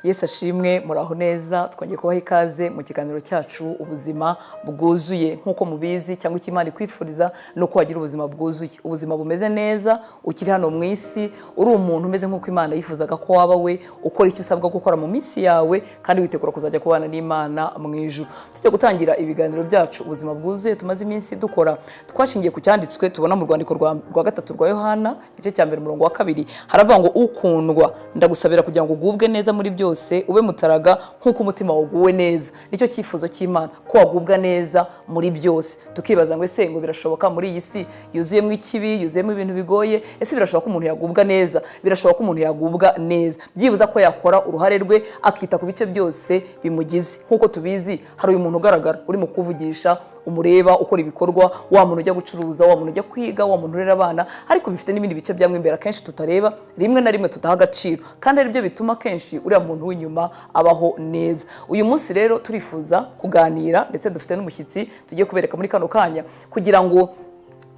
Yesu ashimwe. Muraho neza? Twongeye kubaha ikaze mu kiganiro cyacu Ubuzima Bwuzuye. Nk'uko mubizi, cyangwa icyo Imana ikwifuriza ni uko wagira ubuzima bwuzuye, ubuzima bumeze neza, ukiri hano mu isi uri umuntu umeze nk'uko Imana yifuzaga ko waba we, ukora icyo usabwa gukora mu minsi yawe kandi witegura kuzajya kubana n'Imana mu ijuru. Tujya gutangira ibiganiro byacu Ubuzima Bwuzuye tumaze iminsi dukora, twashingiye ku cyanditswe tubona mu rwandiko rwa gatatu rwa Yohana, igice cya 1, umurongo wa 2. Haravuga ngo: "Ukundwa, ndagusabira kugira ngo ugubwe neza muri byose, ube mutaraga nk'uko umutima waguwe neza." Nicyo cyifuzo cy'Imana, ko wagubwa neza muri byose. Tukibaza ngo: ese ngo birashoboka muri iyi si yuzuyemo ikibi, yuzuyemo ibintu bigoye? Ese birashoboka ko umuntu yagubwa neza? Birashoboka ko umuntu yagubwa neza, byibuza ko yakora uruhare rwe, akita ku bice byose bimugize. Nk'uko tubizi, hari uyu muntu ugaragara uri mu kuvugisha, umureba, ukora ibikorwa, wa muntu ujya gucuruza, wa muntu ujya kwiga, wa muntu urera abana, ariko bifite n'ibindi bice byamwe imbere akenshi tutareba, rimwe na rimwe tudaha agaciro, kandi ari byo bituma akenshi uriya muntu w'inyuma abaho neza. Uyu munsi rero turifuza kuganira, ndetse dufite n'umushyitsi tugiye kubereka muri kano kanya kugira ngo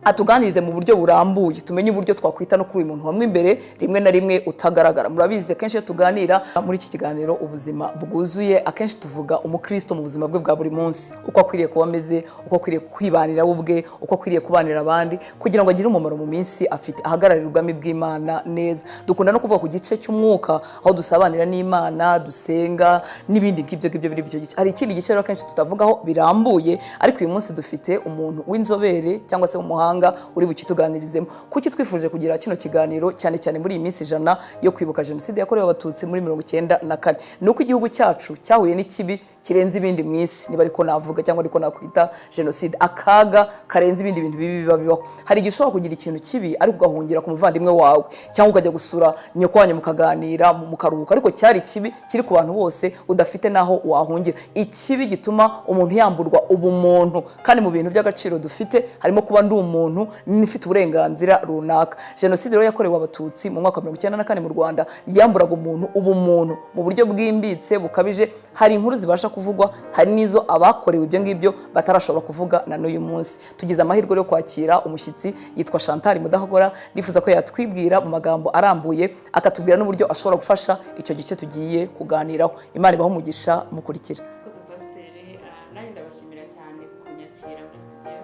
atuganirize mu buryo burambuye, tumenye uburyo twakwita no kuri uyu muntu hamwe imbere, rimwe na rimwe utagaragara. Murabizi, akenshi iyo tuganira muri iki kiganiro Ubuzima Bwuzuye, akenshi tuvuga umukristo mu buzima bwe bwa buri munsi, uko akwiriye kuba ameze, uko akwiriye kwibanira we ubwe, uko akwiriye kubanira abandi kugira ngo agire umumaro mu minsi afite, ahagararire ubwami bw'Imana neza. Dukunda no kuvuga ku gice cy'umwuka, aho dusabanira n'Imana, dusenga n'ibindi nk'ibyo ngibyo biri icyo gice. Hari ikindi gice rero akenshi tutavugaho birambuye, ariko uyu munsi dufite umuntu w'inzobere cyangwa se w'umuhanga uri bukituganirizemo. Kuki twifuje kugira kino kiganiro cyane cyane muri iyi minsi 100 yo kwibuka Jenoside yakorewe Abatutsi muri 94? Ni uko igihugu cyacu cyahuye n'ikibi kirenze ibindi mu isi, niba ariko navuga cyangwa ariko nakwita jenoside, akaga karenze ibindi bintu bibi biba bibaho. Hari igihe ushobora kugira ikintu kibi ariko ugahungira ku muvandimwe wawe, cyangwa ukajya gusura nyoko wanyu mukaganira, mukaruhuka, ariko cyari ikibi kiri ku bantu bose, udafite n'aho wahungira, ikibi gituma umuntu yamburwa ubumuntu. Kandi mu bintu by'agaciro dufite harimo kuba ndi umuntu nifite uburenganzira runaka. Jenoside rero yakorewe Abatutsi mu mwaka wa 94 mu Rwanda yamburaga umuntu ubumuntu mu buryo bwimbitse bukabije. Hari inkuru zibasha kuvugwa, hari n'izo abakorewe ibyo ngibyo batarashobora kuvuga na n'uyu munsi. Tugize amahirwe yo kwakira umushyitsi, yitwa Chantal Mudahogora. Ndifuza ko yatwibwira mu magambo arambuye, akatubwira n'uburyo ashobora gufasha icyo gice tugiye kuganiraho. Imana ibahe umugisha, mukurikira. Murakoze, pasiteri. Nanjye ndabashimira cyane kunyakira muri studio,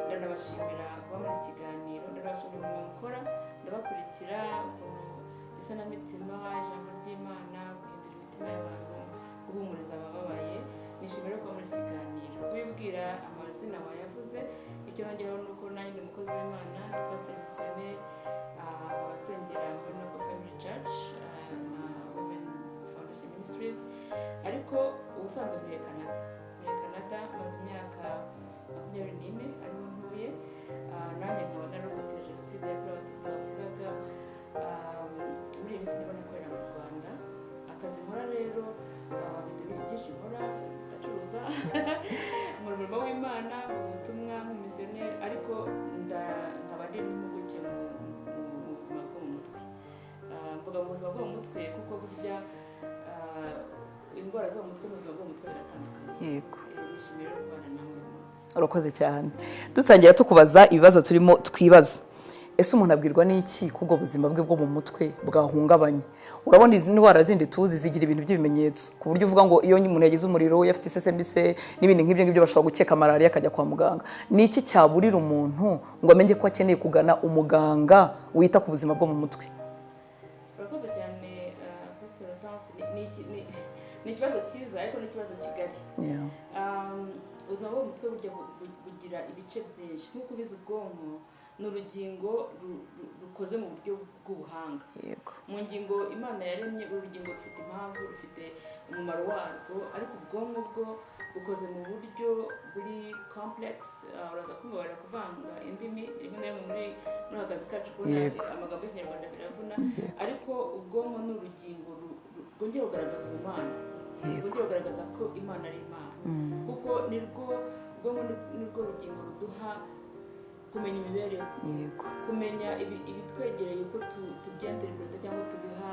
ndanabashimira kuba muri iki kiganiro, ndanabashimira umurimo mukora. Ndabakurikira, ukuntu isanamitima, ijambo ry'Imana, guhindura imitima y'abantu, guhumuriza abababaye. Nishimira kuba muri iki kiganiro. Wibwira amazina wayavuze, icyo nongeraho ni uko nanjye ndi umukozi w'Imana, ndi pasiteri misiyoneri, abasengera muri Noble Family Church na Women Foundation Ministries, ariko ubusanzwe ntuye Canada. Ntuye Canada, maze imyaka 24 ariho ntuye. Nanjye nkaba nararokotse Jenoside yakorewe Abatutsi bavugaga. Muri iyi minsi ndimo nakorera mu Rwanda. Akazi nkora rero, mfite ibintu byinshi nkora: ndacuruza, nkora umurimo w'Imana mu butumwa nk'umumisiyoneri, ariko nkaba ndi n'impuguke mu buzima bwo mu mutwe. Mvuga mu buzima bwo mu mutwe kuko burya indwara zo mu mutwe n'ubuzima bwo mu mutwe biratandukanye. Nishimiye rero kubana namwe uyu munsi. Urakoze cyane. Dutangira tukubaza ibibazo turimo twibaza: ese umuntu abwirwa n'iki ko ubwo buzima bwe bwo mu mutwe bwahungabanye? Urabona izi ndwara zindi tuzi zigira ibintu by'ibimenyetso, ku buryo uvuga ngo iyo umuntu yagize umuriro, iyo afite isesemi se n'ibindi nk'ibyo ngibyo, bashobora gukeka malariya akajya kwa muganga. Ni iki cyaburira umuntu ngo amenye ko akeneye kugana umuganga wita ku buzima bwo mu mutwe? Urakoze cyane, Pastor Hortense. Ni ikibazo cyiza, ariko ni ikibazo kigari. Ubuzima bwo mu mutwe burya bugira ibice byinshi. Nk'uko ubizi, ubwonko ni urugingo rukoze mu buryo bw'ubuhanga. Mu ngingo Imana yaremye, uru rugingo rufite impamvu, rufite umumaro warwo, ariko ubwonko bwo bukoze mu buryo buri complex. Uraza kumbabarira kuvanga indimi rimwe na rimwe muri aka kazi kacu, kubona amagambo y'Ikinyarwanda biravuna. Ariko ubwonko ni urugingo rwongera kugaragaza ubumana, rwongera kugaragaza ko Imana ari Imana, kuko nirwo ubwonko nirwo rugingo ruduha kumenya imibereho, kumenya ibitwegereye, uko tubyinterpreta cyangwa tubiha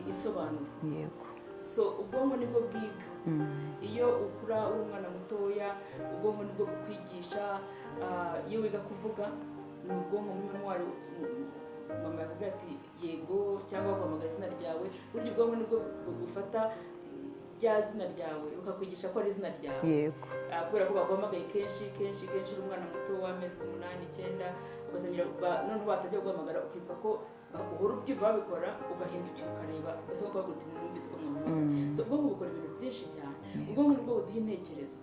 insobanuro. So ubwonko nibwo bwiga. Iyo ukura uri umwana mutoya, ubwonko nibwo bukwigisha. Iyo wiga kuvuga, ni ubwonko muri mémoire. Mama yakubwira ati "Yego", cyangwa guhamagara izina ryawe, burya ubwonko nibwo bugufata rya zina ryawe, bukakwigisha ko ari izina ryawe. Kubera ko baguhamagaye kenshi kenshi kenshi uri umwana muto w'amezi 8, 9, ugatangira noneho batangira guhamagara ukibuka ko uhora ubyumva babikora, ugahindukira ukareba, ugasa nko kuvuga uti "Numvise ko mwahamagaye." So ubwonko bukora ibintu byinshi cyane. Ubwonko nibwo buduha intekerezo,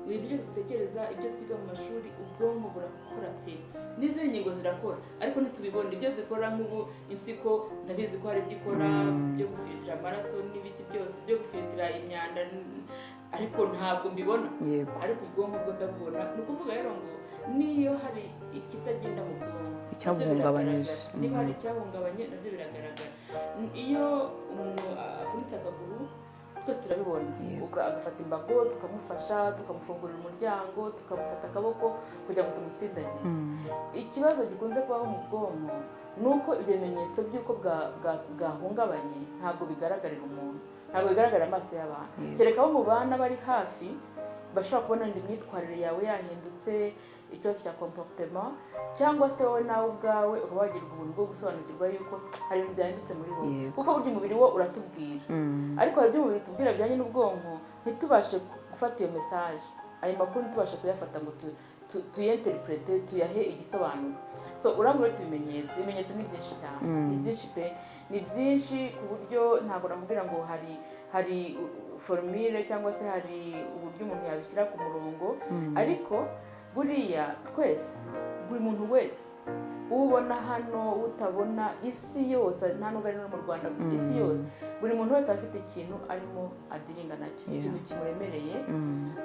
ibintu byose dutekereza, ibyo twiga mu mashuri, ubwonko burakora pe. N'izindi ngingo zirakora ariko ntitubibona ibyo zikora. Nk'ubu impyiko ndabizi ko hari ibyo ikora byo gufilitira amaraso n'ibiki byose, byo gufilitira imyanda, ariko ntabwo mbibona. Ariko ubwonko bwo ndabubona. Ni ukuvuga rero ngo niyo hari ikitagenda mu bwonko, nabyo Icyabuhungabanyije. biragaragara. Niba hari icyahungabanye, nabyo biragaragara. Iyo umuntu avunitse akaguru, twese turabibona. Agafata imbago, tukamufasha, tukamufungurira umuryango, tukamufata akaboko kugira ngo tumusindagize. Ikibazo gikunze kubaho mu bwonko ni uko ibyo bimenyetso by'uko bwahungabanye ntabwo bigaragarira umuntu, ntabwo bigaragarira amaso y'abantu, kereka abo mubana bari hafi bashobora kubona indi myitwarire yawe yahindutse, ikibazo cya comportement, cyangwa se wowe nawe ubwawe ukaba wagirwa ubuntu bwo gusobanukirwa yuko hari ibintu byahindutse muri wowe. Kuko burya umubiri wo uratubwira, ariko hari ibyo umubiri utubwira bijyanye n'ubwonko ntitubashe gufata iyo message, ayo makuru ntitubashe kuyafata ngo tuyinterprete, tuyahe igisobanuro. So urambwira uti ibimenyetso, ibimenyetso ni byinshi cyane, ni byinshi pe, ni byinshi ku buryo ntabwo namubwira ngo hari formule cyangwa se hari uburyo umuntu yabishyira ku murongo. Ariko buriya twese, buri muntu wese ubona hano, utabona, isi yose, nta nubwo ari no mu Rwanda gusa, isi yose, buri muntu wese afite ikintu arimo adealinga nacyo, ikintu kimuremereye,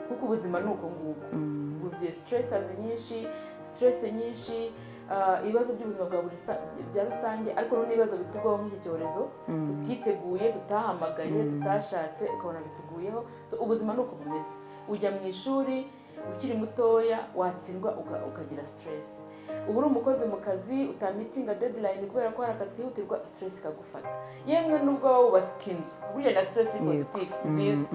kuko ubuzima ni uko nguko, bwuzuye stressors nyinshi, stress nyinshi, ibibazo by'ubuzima bwa buri bya rusange, ariko n'ibibazo bitugwaho nk'iki cyorezo tutiteguye, tutahamagaye, tutashatse, ukabona bituguyeho. So, ubuzima ni uko bumeze. Ujya mu ishuri ukiri mutoya, watsindwa ukagira stress. Uba uri umukozi mu kazi, utameetinga deadline kubera ko hari akazi kihutirwa, stress ikagufata. Yemwe nubwo waba wubaka inzu, burya na stress positive nziza,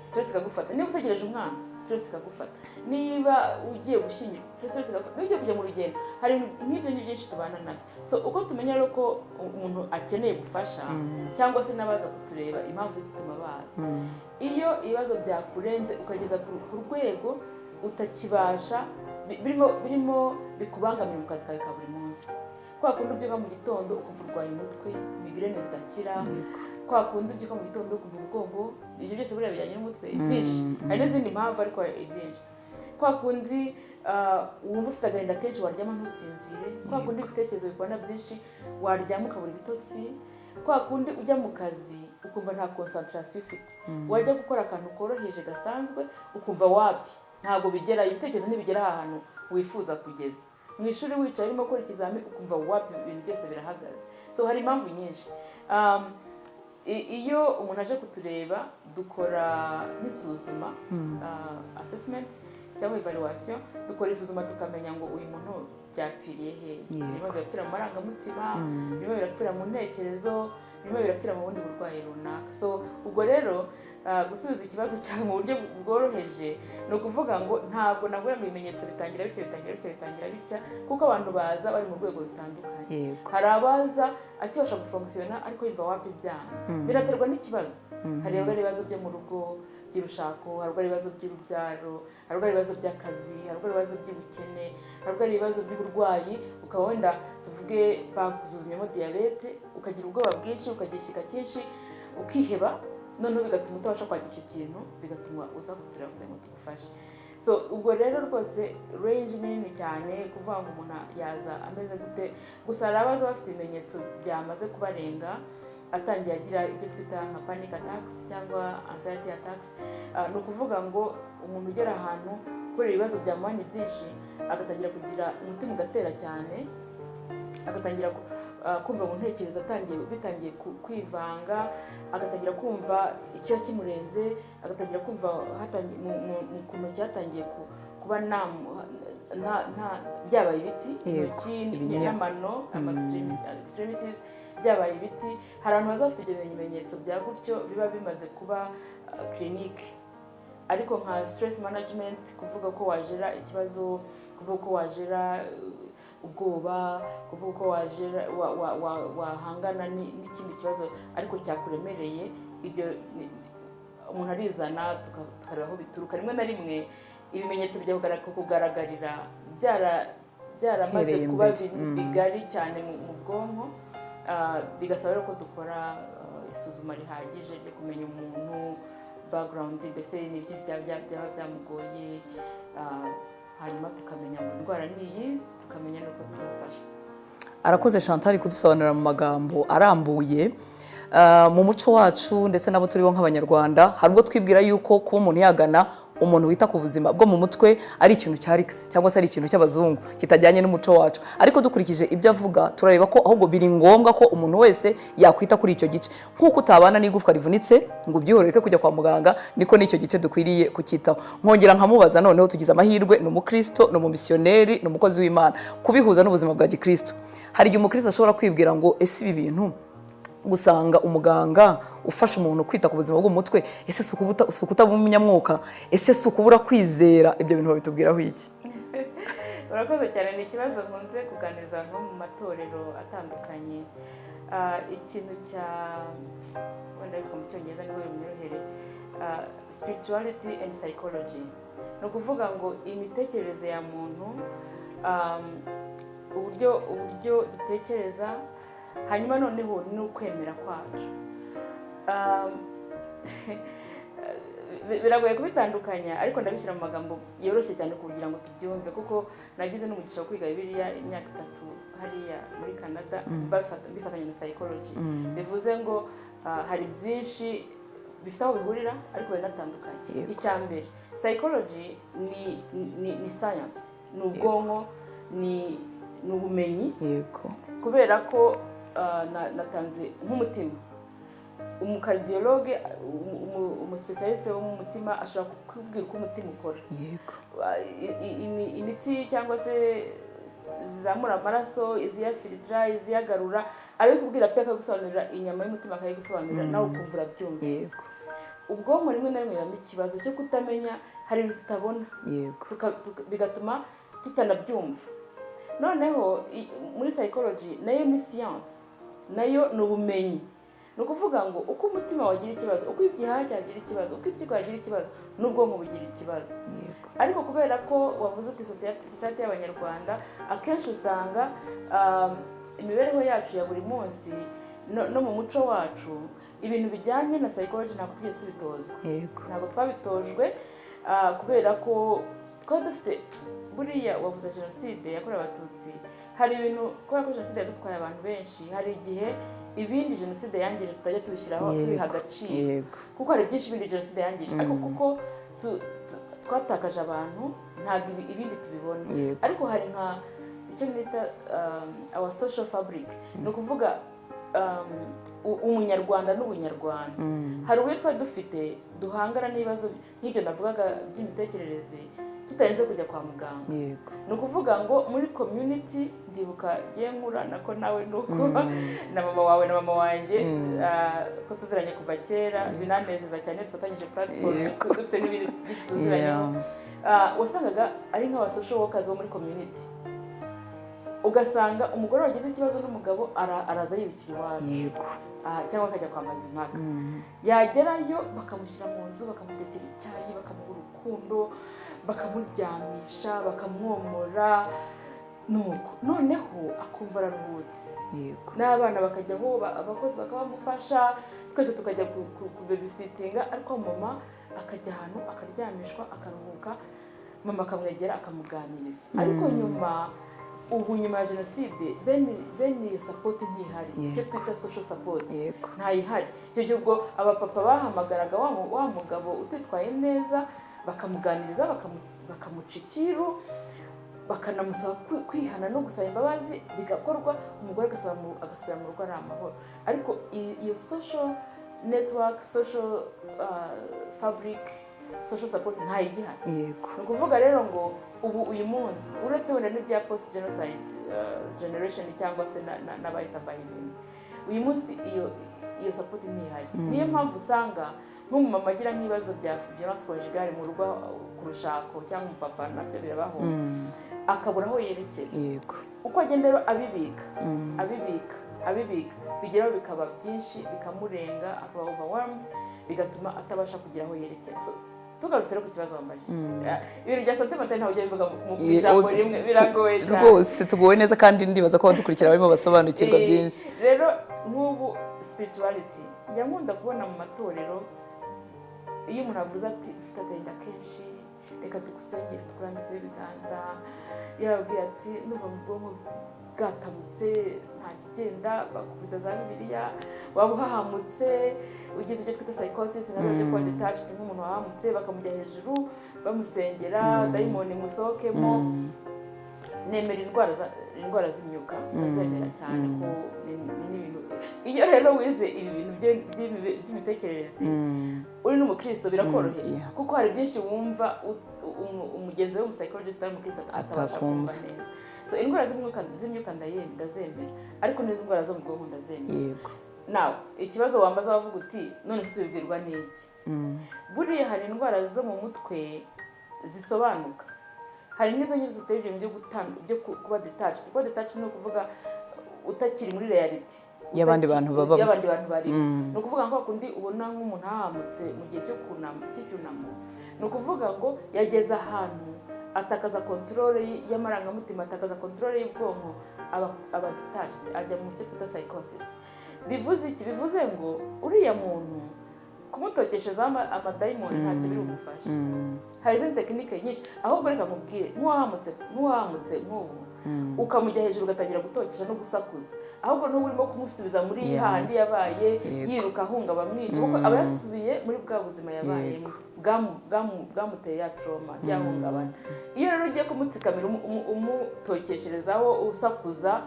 stress ikagufata. Niba utegereje umwana, stress ikagufata. Niba ugiye gushyingirwa, stress ikagufata. Niba ugiye kujya mu rugendo, hari ibintu nk'ibyo ni byinshi tubana nabyo. So uko tumenya rero ko umuntu akeneye ubufasha, cyangwa se n'abaza kutureba, impamvu zituma baza, iyo ibibazo byakurenze ukageza ku rwego utakibasha, birimo bikubangamira mu kazi kawe ka buri munsi, kwa kundi ubyuka mu gitondo ukumva urwaye umutwe, migraine zidakira, kwa kundi ubyuka mu gitondo ukumva umugongo, ibyo byose buriya bijyanye n'umutwe byinshi, hari n'izindi mpamvu ariko ibyinshi, kwa kundi wumva ufite agahinda kenshi, waryama ntusinzire, kwa kundi ibitekerezo bikubana byinshi, waryama ukabura ibitotsi, kwa kundi ujya mu kazi ukumva nta concentration ufite, wajya gukora akantu koroheje gasanzwe ukumva wapi, ntabwo bigera, ibitekerezo ntibigera ahantu wifuza kugeza. Mu ishuri wicaye urimo gukora ikizami, ukumva wapi, ibintu byose birahagaze. So hari impamvu nyinshi. Iyo umuntu aje kutureba, dukora nk'isuzuma, assessment cyangwa evaluation. Dukora isuzuma tukamenya ngo uyu muntu byapfiriye hehe. Birimo birapfira mu marangamutima, birimo birapfira mu ntekerezo, birimo birapfira mu bundi burwayi runaka. So ubwo rero, gusubiza ikibazo cyawe mu buryo bworoheje, ni ukuvuga ngo ntabwo navuga ngo ibimenyetso bitangira bityo, bitangira bityo, bitangira bitya, kuko abantu baza bari mu rwego rutandukanye. Hari abaza akibasha gufonctionna ariko yumva wapi, byanze. Biraterwa n'ikibazo. Hari abari ibibazo byo mu rugo, by'urushako, hari ubwo ari ibibazo by'urubyaro, hari ubwo ari ibibazo by'akazi, hari ubwo ari ibibazo by'ubukene, hari ubwo ari ibibazo by'uburwayi, ukaba wenda tuvuge bagusuzumyemo diyabete, ukagira ubwoba bwinshi, ukagira ishyika cyinshi, ukiheba, noneho bigatuma utabasha kwakira icyo kintu, bigatuma uza kutureba kugira ngo tugufashe. So ubwo rero rwose range ni nini cyane kuvuga ngo umuntu yaza ameze gute. Gusa hari abaza bafite ibimenyetso byamaze kubarenga, atangiye agira ibyo twita nka panic attacks cyangwa anxiety attacks. Ni ukuvuga ngo umuntu ugera ahantu kubera ibibazo byamubanye byinshi, agatangira kugira umutima ugatera cyane, agatangira kumva mu ntekerezo atangiye bitangiye kwivanga, agatangira kumva icyuya kimurenze, agatangira kumva ku ntoki hatangiye kuba byabaye ibiti, intoki ibinya. n'amano, ama extremities byabaye ibiti. Hari abantu baza bafite ibyo bimenyetso bya gutyo, biba bimaze kuba clinique. Ariko nka stress management, kuvuga ko wagera ikibazo, kuvuga ko wagera Ubwoba, kuvuga uko waje wahangana n'ikindi kibazo ariko cyakuremereye. Ibyo umuntu arizana, tukareba aho bituruka. Rimwe na rimwe ibimenyetso bijya kugaragarira byaramaze Hereye kuba imbere. Bigari cyane mu bwonko. Bigasaba rero ko dukora isuzuma rihagije ryo kumenya umuntu, background, mbese n'ibyo byaba byamugoye, hanyuma tukamenya ngo indwara ni iyi, tukamenya n'uko tumufasha. Arakoze Chantal kudusobanurira mu magambo arambuye. Mu muco wacu ndetse n'abo turiho nk'Abanyarwanda, hari ubwo twibwira yuko kuba umuntu yagana umuntu wita ku buzima bwo mu mutwe ari ikintu cya luxe cyangwa se ari ikintu cy'abazungu kitajyanye n'umuco wacu. Ariko dukurikije ibyo avuga, turareba ko ahubwo biri ngombwa ko umuntu wese yakwita kuri icyo gice. Nk'uko utabana n'igufwa rivunitse ngo ubyihorere kujya kwa muganga, niko n'icyo gice dukwiriye kucyitaho. Nkongera nkamubaza noneho, tugize amahirwe ni umukristo, ni umumisiyoneri, ni umukozi w'Imana, kubihuza n'ubuzima bwa gikristo. Hari igihe umukristo ashobora kwibwira ngo: "Ese ibi bintu, gusanga umuganga ufasha umuntu kwita ku buzima bwo mu mutwe, ese si ukutaba umunyamwuka? Ese si ukubura kwizera?" Ibyo bintu babitubwiraho iki? Urakoze cyane. Ni ikibazo nkunze kuganiriza abantu bo mu matorero atandukanye. Ikintu cya, wenda bivuga mu Cyongereza nibwo bimunyorohere, spirituality and psychology, ni ukuvuga ngo imitekerereze ya muntu, uburyo dutekereza, hanyuma noneho ni ukwemera kwacu. Biragoye kubitandukanya, ariko ndabishyira mu magambo yoroshye cyane kugira ngo tubyumve, kuko nagize n'umugisha wo kwiga Bibiliya imyaka 3 hariya muri Canada, bifatanya na psychology. Bivuze ngo hari byinshi bifite aho bihurira ariko binatandukanye. Icya mbere, psychology ni science, ni ubwonko, ni ubumenyi. Kubera ko natanze nk'umutima, umucardiologue, umuspécialiste wo mu mutima ashobora kukubwira uko umutima ukora, imitsi cyangwa se zizamura amaraso, iziyafilitira, iziyagarura, arabikubwira pe, akagusobanurira inyama y'umutima, akayigusobanurira nawe ukumva urabyumva. Ubwonko rimwe na rimwe bibamo ikibazo cyo kutamenya, hari ibintu tutabona, bigatuma tutanabyumva. Noneho muri psychology nayo ni science, nayo ni ubumenyi. Ni ukuvuga ngo uko umutima wagira ikibazo, uko igihaha cyagira ikibazo, uko impyiko yagira ikibazo, n'ubwonko bugira ikibazo. Ariko kubera ko wavuze uti society y'Abanyarwanda, akenshi usanga imibereho yacu ya buri munsi no mu muco wacu, ibintu bijyanye na psychology ntabwo tugeze tubitozwa. Ntabwo twabitojwe, kubera ko twari dufite, buriya wavuze Jenoside yakorewe Abatutsi, hari ibintu, kubera ko jenoside yadutwaye abantu benshi, hari igihe ibindi jenoside yangije tutajya tubishyiraho, tubiha agaciro, kuko hari byinshi bindi jenoside yangije, ariko kuko twatakaje abantu, ntabwo ibindi tubibona. Ariko hari nka icyo nita our social fabric, ni ukuvuga umunyarwanda n'ubunyarwanda. Hari uburyo twari dufite duhangana n'ibibazo nk'ibyo navugaga by'imitekerereze tutarinze kujya kwa muganga. Ni ukuvuga ngo muri community, ndibuka ngiye nkura, nako nawe nuko, na mama wawe na mama wanjye, ko tuziranye kuva kera, binanezeza cyane, dufatanyije platform, dufite n'ibindi byinshi tuziranyeho. Wasangaga ari nk'aba social workers bo muri community, ugasanga umugore wagize ikibazo n'umugabo araza yirukira iwacu, cyangwa akajya kwa Mazimpaka. Yagerayo bakamushyira mu nzu, bakamutekera icyayi, bakamuha urukundo, bakamuryamisha, bakamwomora, nuko noneho akumva araruhutse. N'abana bakajyaho, abakozi bakabamufasha, twese tukajya kubabysittinga, ariko mama akajya ahantu akaryamishwa, akaruhuka, mama akamwegera, akamuganiriza. Ariko nyuma, ubu nyuma ya jenoside, bene iyo support ntihari, icyo twita social support ntayihari. Icyo gihe ubwo abapapa bahamagaraga wa mugabo utitwaye neza, bakamuganiriza, bakamuca icyiru, bakanamusaba kwihana no gusaba imbabazi, bigakorwa, umugore agasubira mu rugo ari amahoro. Ariko iyo social network, social fabric, social support ntayigihari. Ni ukuvuga rero ngo ubu uyu munsi, uretse wenda n'ibya post genocide generation cyangwa se n'abayisurvivinze, uyu munsi iyo support ntihari. Niyo mpamvu usanga nk'umumama agira nk'ibibazo bya violence conjugale mu rugo, ku rushako, cyangwa umupapa, nabyo birabaho. akabura aho yerekera. Uko agenda rero abibika, abibika, abibika, bigeraho bikaba byinshi, bikamurenga, akaba overwhelmed, bigatuma atabasha kugira aho yerekera. So, tugarutse rero ku kibazo wambajije, ibintu bya santé mentale ntabwo ujya bivuga mu ijambo rimwe, biragoye cyane. Rwose tugowe neza, kandi ndibaza ko abadukurikira barimo basobanukirwa byinshi. Rero nk'ubu spirituality, njya nkunda kubona mu matorero iyo umuntu avuze ati: "Ufite agahinda kenshi, reka tugusengere, tukurambikeho ibiganza." Yababwiye ati: "Ndumva mu bwonko bwatabutse, nta kigenda," bakubita za Bibiliya. Waba uhahamutse, ugize ibyo twita psychosis nabyo byo kuba detached, nk'umuntu wahamutse, bakamujya hejuru bamusengera, dayimoni musohokemo. Nemera indwara z'imyuka, ndazemera cyane, ko ni ibintu. Iyo rero wize ibi bintu by'imitekerereze, uri n'umukristo, birakorohera, kuko hari byinshi wumva umugenzi we w'umupsychologist ari umukristo atabasha kumva Atakumva. neza. So indwara z'imyuka ndazemera, ariko n'indwara zo mu bwonko ndazemera. Nawe ikibazo wambaza, wavuga uti: "None se tubibwirwa n'iki?" Buriya hari indwara zo mu mutwe zisobanuka, hari n'izo ngizo zitera ibintu byo gutanga, byo kuba detached. Kuba detached ni ukuvuga utakiri muri reality y'abandi bantu babamo. Y'abandi bantu barimo. Ni ukuvuga ngo kundi ubona nk'umuntu ahahamutse mu gihe cyo kunama, cy'icyunamo, ni ukuvuga ngo yageze ahantu atakaza contrôle y'amarangamutima, atakaza contrôle y'ubwonko, aba detached, ajya mu byo twita psychosis. Bivuze iki? Bivuze ngo uriya muntu kumutokeshezaho amadayimoni ntacyo biri bumufashe. Hari izindi technique nyinshi. Ahubwo reka nkubwire, nk'uwahamutse nk'ubu, ukamujya hejuru ugatangira gutokesha no gusakuza, ahubwo n'ubu urimo kumusubiza muri hahandi yabaye yiruka ahunga bamwica, kuko aba yasubiye muri bwa buzima yabayemo bwamuteye ya trauma, ryahungabana. Iyo rero ugiye kumutsikamira, umutokesherezaho, usakuza,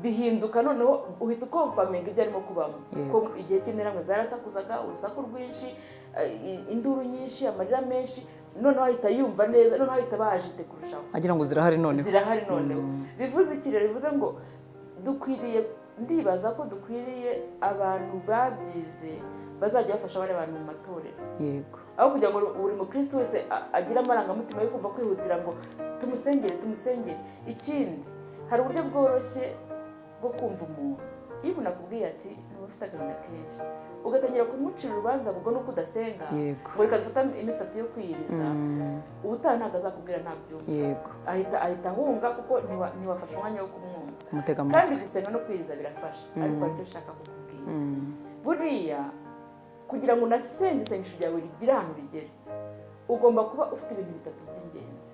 bihinduka noneho uhita uconfirminga ibyo arimo kubamo, ko igihe cy'interahamwe zarasakuzaga, urusaku rwinshi, induru nyinshi, amarira menshi, noneho ahita yumva neza, noneho ahita bahajite kurushaho. Agira ngo zirahari noneho. Zirahari noneho. Bivuze iki rero? Bivuze ngo dukwiriye, ndibaza ko dukwiriye abantu babyize bazajya bafasha bariya bantu mu matorero, aho kugira ngo buri mukristo wese agire amarangamutima yo kumva kwihutira ngo tumusengere, tumusengere. Ikindi, hari uburyo bworoshye bwo kumva umuntu. Iyo umuntu akubwiye ati: "Niba ufite agahinda kenshi," ugatangira kumucira urubanza ngo nuko udasenga, ngo reka dufate imisatsi yo kwiyiriza, ubutaha ntabwo azakubwira, ntabyumva. Ahita ahunga, kuko ntiwafashe umwanya wo kumwumva. Kumutega Kandi amatwi. gusenga no kwiyiriza birafasha, ariko hari icyo ushaka kukubwira. Buriya kugira ngo unasenge, isengesho ryawe rigire ahantu rigere, ugomba kuba ufite ibintu bitatu by'ingenzi.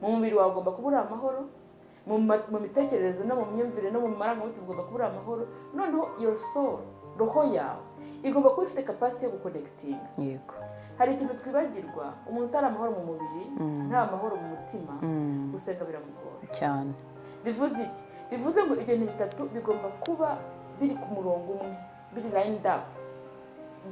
Mu mubiri wawe ugomba kuba uri amahoro, mu mitekerereze no mu myumvire no mu marangamutima ugomba kuba uri amahoro, noneho your soul, roho yawe, igomba kuba ifite capacity yo guconnectinga. Hari ikintu twibagirwa: umuntu utari amahoro mu mubiri, nta mahoro mu mutima, gusenga biramugora. Cyane. Bivuze iki? Bivuze ngo ibyo bintu bitatu bigomba kuba biri ku murongo umwe, biri lined up,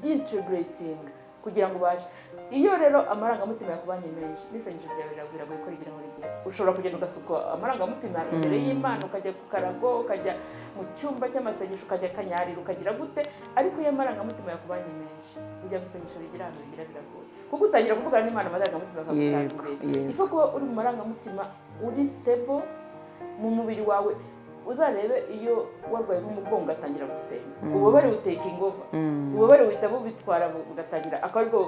byintegrating, kugira ngo ubashe. Iyo rero amarangamutima yakubanye menshi, n'isengesho ryawe biragoye ko rigira aho rigera. Ushobora kugenda ugasuka amarangamutima imbere y'Imana, ukajya ku karago, ukajya mu cyumba cy'amasengesho, ukajya kanyarira, ukagira gute, ariko iyo amarangamutima yakubanye menshi, kugira ngo isengesho rigire ahantu rigira biragoye, kuko utangira kuvugana n'Imana, amarangamutima akagutanga imbere. Ifu kuba uri mu marangamutima uri stable mu mubiri wawe. Uzarebe iyo warwaye nk'umugongo, ugatangira gusenga, ububabare butakinga over, ububabare buhita bubitwara, bugatangira akaba aribwo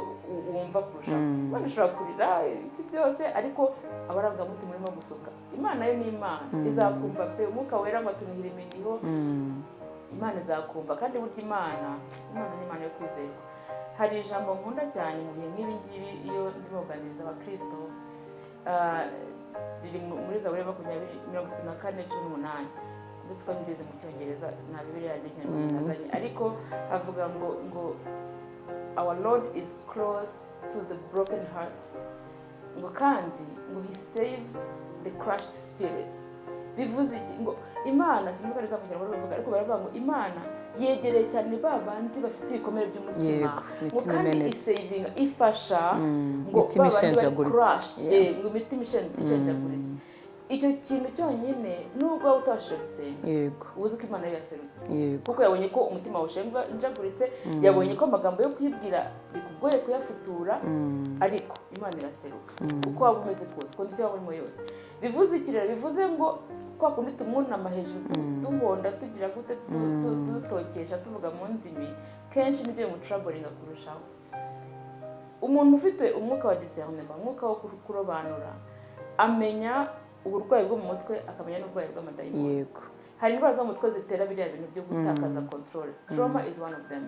wumva kurushaho. Wenda ushobora kurira, iki byose, ariko amarangamutima urimo gusuka, Imana yo ni Imana, izakumva pe. Umwuka Wera ngo atunihira iminiho, Imana izakumva. Kandi burya Imana ni Imana yo kwizerwa. Hari ijambo nkunda cyane mu bihe nk'ibi ngibi iyo ndimo kuganiriza abakristo, riri muri Zaburi 34:18, ndetse ko ngeze mu Cyongereza, nta Bibiliya yanjye Ikinyarwanda nazanye, ariko avuga ngo "Our Lord is close to the broken heart," ngo kandi ngo "He saves the crushed spirit." Bivuze iki? Ngo Imana, sinzi neza mu Kinyarwanda bavuga, ariko baravuga ngo Imana yegereye cyane ba bandi bafite ibikomere by'umutima, Yego, ngo imitima kandi imenetse. isavinga, ifasha ngo Imitima ba bandi bari ishenjaguritse. crushed, ngo imitima ishenjaguritse. Icyo kintu cyonyine, nubwo waba utabashije gusenga, uba uzi ko Imana yo yaserutse, kuko yabonye ko umutima wawe ushenjaguritse, yabonye ko amagambo yo kwibwira bikugoye kuyafutura, ariko Imana iraseruka uko waba umeze kose, condition waba urimo yose. Bivuze iki rero? Bivuze ngo kwa kundi tumwunama hejuru, duhonda, tugira gute, dutokesha, tuvuga mu ndimi, kenshi nibyo bimutroublinga kurushaho. Umuntu ufite umwuka wa discernement, umwuka wo kurobanura, amenya uburwayi bwo mu mutwe, akamenya n'uburwayi bw'amadayimoni. Hari indwara zo mu mutwe zitera biriya bintu byo gutakaza control. Trauma is one of them.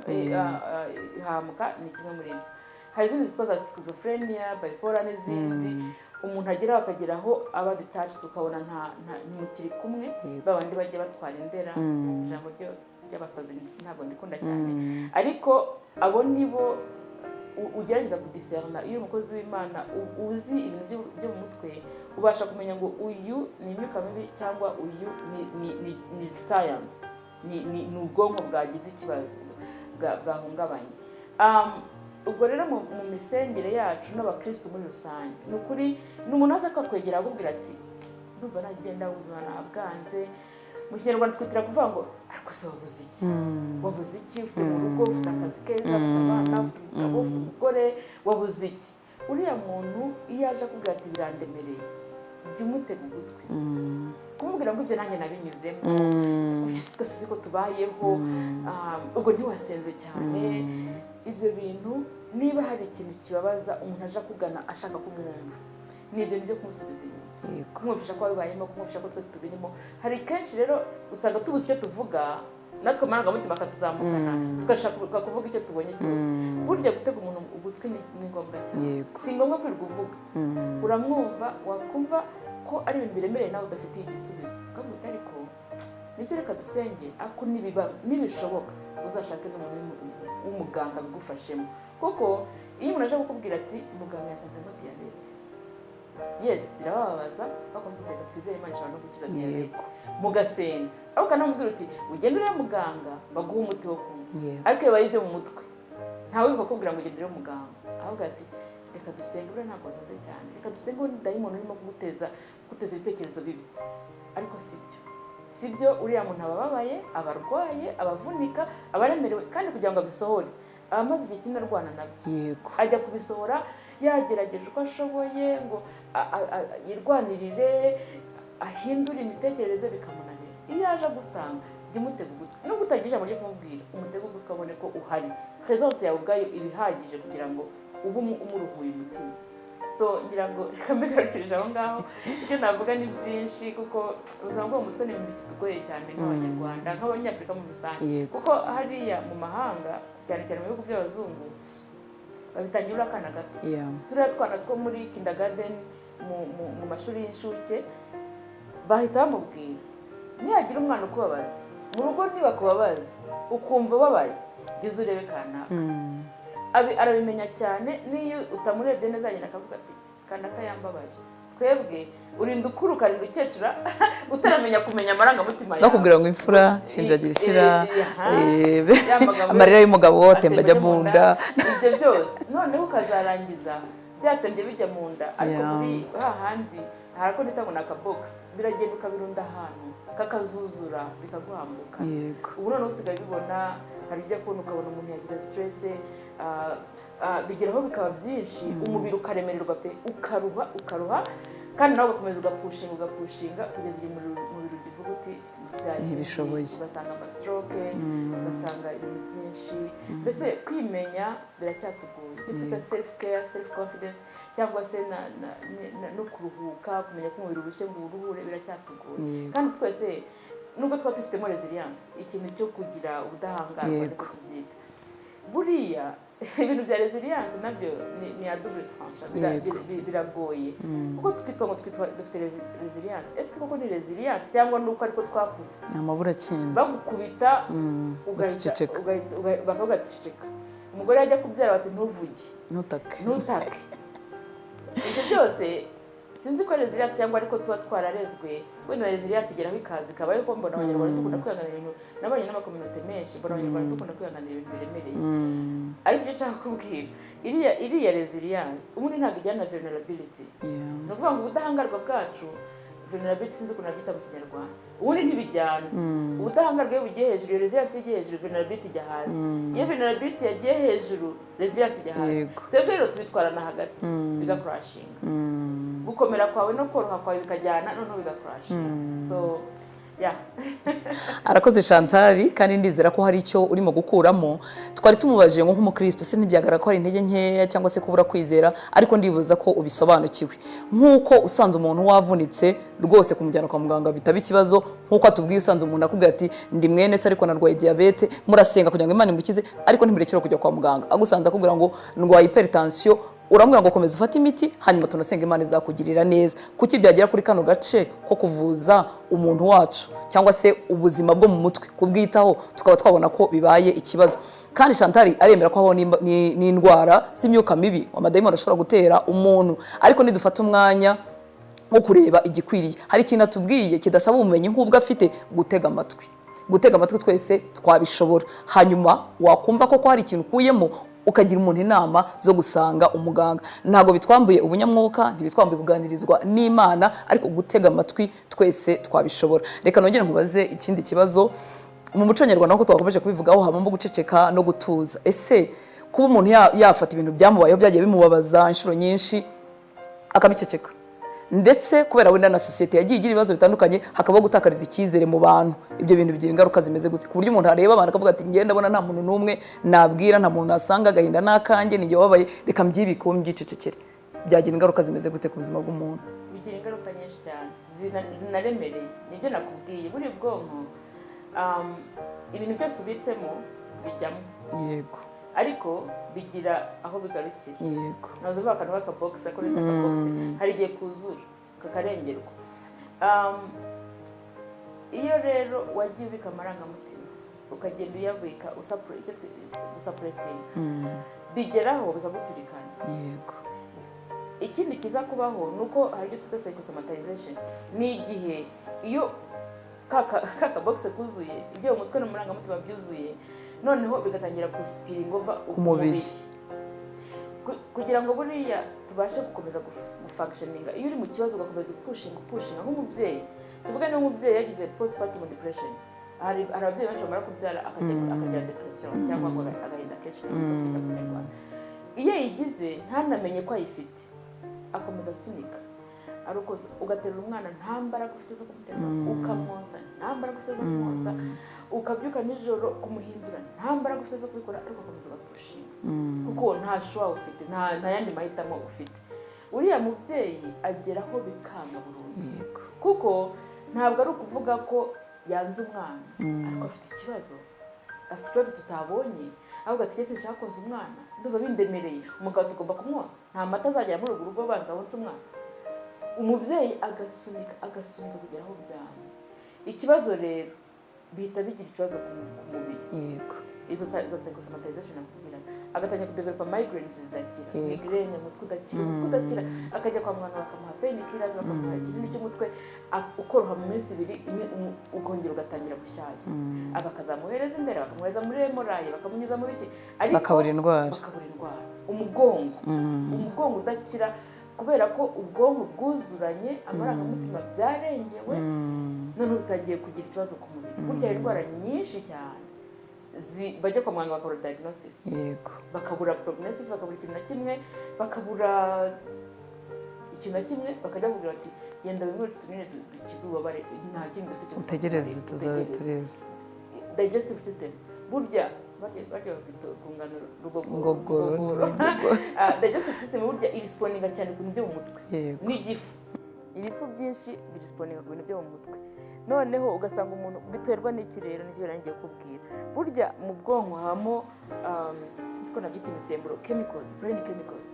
Ihahamuka ni kimwe muri ibyo. Hari izindi zitwa za schizophrenia, bipolar n'izindi. Umuntu ageraho akagera aho aba detached, ukabona nta ntimukiri kumwe. Ba bandi bajya batwara indera, ijambo ry'abasazi ntabwo ndikunda cyane, ariko abo nibo ugerageza kudiscerna. Iyo uri umukozi w'Imana, uzi ibintu byo mu mutwe, ubasha kumenya ngo uyu ni imyuka mibi cyangwa uyu ni science, ni ubwonko bwagize ikibazo, bwahungabanye. Ubwo rero mu misengere yacu n'abakristo muri rusange, ni ukuri, ni umuntu aza akakwegera akubwira ati: "Ndumva nagenda, ubuzima nabwanze." Mu Kinyarwanda twitira kuvuga ngo: "Ariko se wabuze iki? Wabuze iki? Ufite mu rugo, ufite akazi keza, ufite abana, ufite umugabo, ufite umugore, wabuze iki?" Uriya muntu iyo aje akubwira ati: "Birandemereye," jya umutega ugutwi. Kumubwira ngo: "Ibyo nanjye nabinyuzemo, twese uzi ko tubayeho, ubwo ntiwasenze cyane." Ibyo bintu, niba hari ikintu kibabaza umuntu aje akugana ashaka kumwumva, ni ibyo byo kumusubiza inyuma, kumwumvisha ko wabibayemo, kumwumvisha ko twese tubirimo. Hari kenshi rero usanga tubuze icyo tuvuga, natwe amarangamutima akatuzamukana, tugashaka kuvuga icyo tubonye cyose. Burya gutega umuntu ugutwi ni ngombwa cyane. Si ngombwa kwirirwa uvuga. Uramwumva, wakumva ko ari ibintu biremereye nawe udafitiye igisubizo, ukavuga, "Ariko nicyo, reka dusenge, ariko nibishoboka uzashake n'umuntu w'umuganga bigufashemo." Kuko iyo umuntu aje kukubwira ati: "Muganga yasanzemo diyabete," yes, birababaza, bakubwira: "Reka twizere Imana ishobora no gukiza diyabete," mugasenga. Ariko ukanamubwira uti: "Ugende urebe muganga baguhe umuti wo kunywa." Ariko iyo bibaye ibyo mu mutwe, ntawe wibuka kukubwira ngo ugende urebe muganga, ahubwo ati: "Reka dusenge, buriya ntabwo wasaze cyane, reka dusenge, ubundi dayimoni urimo kuguteza ibitekerezo bibi." Ariko si byo, si byo. Uriya muntu aba ababaye, aba arwaye, aba avunika, aba aremerewe, kandi kugira ngo abisohore aba amaze igihe kinini arwana nabyo. Ajya kubisohora yagerageje uko ashoboye ngo yirwanirire, ahindure imitekerereze, bikamunanira. Iyo aje agusanga, jya umutega ugutwi. Nubwo utagira ijambo ryo kumubwira, umutege ugutwi, abone ko uhari. Presence yawe ubwayo iba ihagije kugira ngo ube umuruhuye umutima. So ngira ngo reka mbigarukirije aho ngaho. Ibyo navuga ni byinshi, kuko ubuzima bwo mu mutwe ni ibintu bitugoye cyane nk'Abanyarwanda, nk'Abanyafurika muri rusange, kuko hariya mu mahanga, cyane cyane mu bihugu by'abazungu, babitangira uri akana gato. Turiya twana two muri kindergarten, mu mashuri y'incuke, bahita bamubwira: "Nihagira umwana ukubabaza mu rugo, nibakubabaza ukumva ubabaye, jya uza urebe kanaka." Arabimenya cyane. N'iyo utamurebye neza, yagenda akavuga ati: "Kanaka yambabaje." Twebwe urinda ukura, ukarinda ukecura, utaramenya kumenya amarangamutima yawe. Bakubwira ngo imfura shinjagira ishira, Ya magambo amarira y'umugabo atemba ajya mu nda. Ibyo byose noneho ukazarangiza byatembye bijya mu nda, ariko muri hahandi hari ako nita ngo ni akabogisi, biragenda ukabirunda ahantu kakazuzura, bikaguhambuka. Ubu noneho usigaye ubibona, hari ibyo kubona, ukabona umuntu yagize stress, bigeraho bikaba byinshi, umubiri ukaremererwa pe, ukaruha, ukaruha, kandi nawe ugakomeza ugapushinga, ugapushinga, kugeza igihe umubiri ugivuga uti: "Byagiye." Ntibishoboye. Ugasanga amastroke, ugasanga ibintu byinshi. Mbese kwimenya biracyatugoye, icyo twita self care, self confidence, cyangwa se no kuruhuka, kumenya ko umubiri urushye ngo uruhure, biracyatugoye. Kandi twese nubwo tuba dufitemo resilience, ikintu cyo kugira ubudahangarwa, niko tubyita, buriya ibintu bya resilience nabyo ni ya double tranchant. Biragoye, kuko twitwa ngo twitwa dufite resilience. Ese koko ni resilience, cyangwa ni uko ariko twakuze? Amaburakindi. Bagukubita, Baceceka. Bakavuga ati: "Ceceka." Umugore yajya kubyara, bati: "Ntuvuge." Ntutake. "Ntutake." Ibyo byose sinzi ko resilience cyangwa ariko tuba twararezwe. Wenda resilience igeraho ikaza ikaba, ariko mbona Abanyarwanda dukunda kwihanganira ibintu. Nabonye n'amacommunauté menshi, mbona Abanyarwanda dukunda kwihanganira ibintu biremereye. Ariko ibyo nshaka kubwira, iriya resilience ubundi ntabwo ijyana na vulnerability. Ni ukuvuga ngo ubudahangarwa bwacu, Vulnerability, sinzi ukuntu nabyita mu Kinyarwanda. Ubundi ntibijyana. Ubudahangarwa iyo bugiye hejuru, iyo resilience igiye hejuru, vulnerability ijya hasi. Iyo vulnerability yagiye hejuru, resilience ijya hasi. Twebwe rero tubitwarana hagati, bigaclashinga. Gukomera kwawe no koroha kwawe bikajyana, noneho bigaclashinga. So yeah. Arakoze Chantal, kandi ndizera ko hari icyo urimo gukuramo. Twari tumubajije ngo nk'umukristo se ntibyagaragara ko hari intege nkeya cyangwa se kubura kwizera, ariko ndibuza ko ubisobanukiwe. Nk'uko usanze umuntu wavunitse rwose kumujyana kwa muganga bitaba ikibazo, nk'uko atubwiye, usanze umuntu akubwira ati ndi mwene se ariko narwaye diyabete, murasenga kugira ngo Imana imukize, ariko ntimurekere kujya kwa muganga. Agusanze akubwira ngo ndwaye hypertension, uramubwira ngo komeza ufate imiti, hanyuma tunasenga Imana izakugirira neza. Kuki byagera kuri kano gace ko kuvuza umuntu wacu cyangwa se ubuzima bwo mu mutwe, kubwitaho, tukaba twabona ko bibaye ikibazo? Kandi Chantal aremera ko habaho n'indwara z'imyuka mibi, amadayimoni ashobora gutera umuntu, ariko nidufata umwanya nko kureba igikwiriye, hari ikintu atubwiye kidasaba ubumenyi nk'ubwo afite: gutega amatwi. Gutega amatwi twese twabishobora. Hanyuma wakumva koko hari ikintu ukuyemo, ukagira umuntu inama zo gusanga umuganga. Ntabwo bitwambuye ubunyamwuka, ntibitwambuye kuganirizwa n'Imana, ariko gutega amatwi twese twabishobora. Reka nongere nkubaze ikindi kibazo. Mu muco nyarwanda, nk'uko twakomeje kubivugaho, habamo guceceka no gutuza. Ese kuba umuntu yafata ibintu byamubayeho, byagiye bimubabaza inshuro nyinshi, akabiceceka, ndetse kubera wenda na sosiyete yagiye igira ibibazo bitandukanye, hakabaho gutakariza icyizere mu bantu, ibyo bintu bigira ingaruka zimeze gute, ku buryo umuntu areba abantu akavuga ati ngenda ndabona nta muntu n'umwe nabwira, nta muntu nasanga, agahinda n'akanjye, nijye wababaye, reka mbyibike, uwo mbyicecekere? Byagira ingaruka zimeze gute ku buzima bw'umuntu? Bigira ingaruka nyinshi cyane zinaremereye. Nibyo nakubwiye, buri bwonko, ibintu byose ubitsemo bijyamo, ariko bigira aho bigarukira. Nazo vuga akantu k'akabogisi, ariko ni akabogisi, hari igihe kuzura kakarengerwa. Iyo rero wagiye ubika amarangamutima, ukagenda uyabika, icyo gusuppressinga, bigeraho bikaguturikana. Ikindi kiza kubaho ni uko hari ibyo twita psychosomatization. Ni igihe iyo ka kabogisi kuzuye, ibyo mu mutwe no mu marangamutima byuzuye, noneho bigatangira guspillinga over ku mubiri. Kugira ngo buriya tubashe gukomeza gufunctioninga, iyo uri mu kibazo ugakomeza upushinga, upushinga, nk'umubyeyi, tuvuge niba umubyeyi yagize postpartum depression, hari ababyeyi benshi bamara kubyara akajya akagira depression cyangwa ngo agahinda kenshi, niko twita mu Kinyarwanda. Iyo yayigize ntanamenye ko ayifite, akomeza asunika, ari uko ugaterura umwana nta mbaraga ufite zo kumuterura, ukamwonsa nta mbaraga ufite zo kumwonsa, ukabyuka nijoro kumuhindura nta mbaraga ufite zo kubikora, ariko ugakomeza ugapushinga kuko nta choix ufite, nta yandi mahitamo ufite. Uriya mubyeyi ageraho bikanga burundu, kuko ntabwo ari ukuvuga ko yanze umwana, ariko afite ikibazo, afite ikibazo tutabonye. Ahubwo ati ese nshaka konsa umwana, ndumva bindemereye, umugabo tugomba kumwonsa, nta mata azagera muri urwo rugo banza wonsa umwana. Umubyeyi agasunika, agasunika kugera aho byanze. Ikibazo rero bihita bigira ikibazo ku mubiri. Izo za psychosomatization nakubwiraga, agatangira kudevelopa migraines zidakira, migraine, umutwe udakira, umutwe udakira, akajya kwa muganga bakamuha painkillers, bakamuha ikinini cy'umutwe, ukoroha mu minsi 2, ukongera ugatangira gushyashya, bakazamuhereza imbere, bakamuhereza muri MRI, bakamunyuza muri iki, ariko bakabura indwara. Bakabura indwara. Umugongo, umugongo udakira kubera ko ubwonko bwuzuranye amarangamutima byarengewe, noneho bitangiye kugira ikibazo ku mubiri. Burya hari indwara nyinshi cyane bajya kwa muganga bakabura diagnosis, bakabura prognosis, bakabura ikintu na kimwe, bakabura ikintu na kimwe, bakajya bakubwira bati genda winywere utu tunini dukiza ububabare, nta kindi dufite cyo utegereze tuzabe utegereze. Turebe. Digestive system, burya barya bakwita urwungano ngogoro. Ngogoro. Digestive system burya irespondinga cyane ku bintu byo mu mutwe n'igifu. Ibifu byinshi birespondinga ku bintu byo mu mutwe. Noneho ugasanga umuntu biterwa n'iki rero? N'iki rero ngiye kukubwira. Burya mu bwonko habamo, sinzi ko nabyita imisemburo, chemicals, brain chemicals.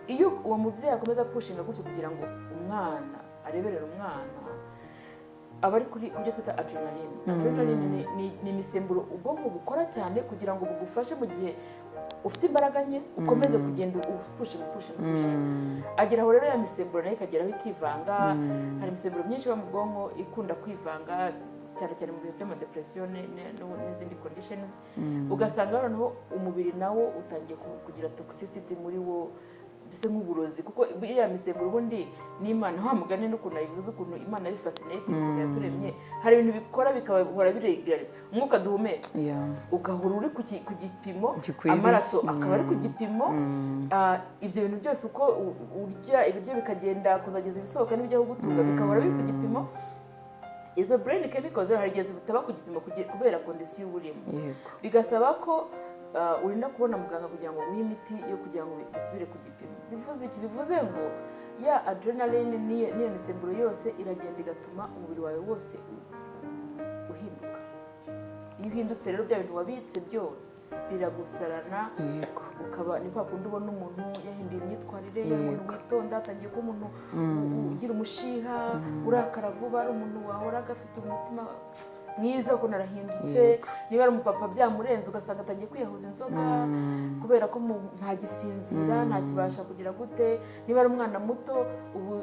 Iyo uwo mubyeyi akomeza pushinga gutyo kugira ngo umwana areberere umwana, aba ari kuri kubyo twita adrenaline. Adrenaline ni imisemburo ubwonko bukora cyane kugira ngo bugufashe mu gihe ufite imbaraga nke, ukomeze kugenda upushinga, upushinga, upushinga. Agera aho rero ya misemburo nayo ikageraho ikivanga. Hari imisemburo myinshi iba mu bwonko ikunda kwivanga cyane cyane mu bihe by'amadepression n'izindi conditions, ugasanga noneho umubiri nawo utangiye kugira toxicity muri wo. Mbese nk'uburozi, kuko iriya misemburo ubundi n'Imana, wa mugani n'ukuntu ayivuze, ukuntu Imana ari fascinating, ukuntu yaturemye, hari ibintu bikora bikabahora biregereza umwuka duhumeka, ugahora uri ku gipimo Gikwiriye. amaraso akaba ari ku gipimo. Ibyo bintu byose, uko urya ibiryo bikagenda kuzageza ibisohoka n'ibijya kugutunga bikahora biri ku gipimo. Izo brain chemicals rero hari igihe zitaba ku gipimo kubera condition uba urimo, bigasaba ko urinda kubona muganga kugira ngo aguhe imiti yo kugira ngo bisubire ku gipimo. Bivuze iki? Bivuze ngo ya adrenaline n'iyo misemburo yose iragenda igatuma umubiri wawe wose uhinduka. Iyo uhindutse rero, bya bintu wabitse byose biragusarana, ukaba ni kwa kundi ubona umuntu yahinduye imyitwarire, yari umuntu witonda atangiye kuba umuntu ugira umushiha, urakara vuba, ari umuntu wahoraga afite umutima mwiza ukuntu arahindutse. Niba ari umupapa byamurenze, ugasanga atangiye kwiyahuza inzoga kubera ko ntagisinzira, ntakibasha kugira gute. Niba ari umwana muto, ubu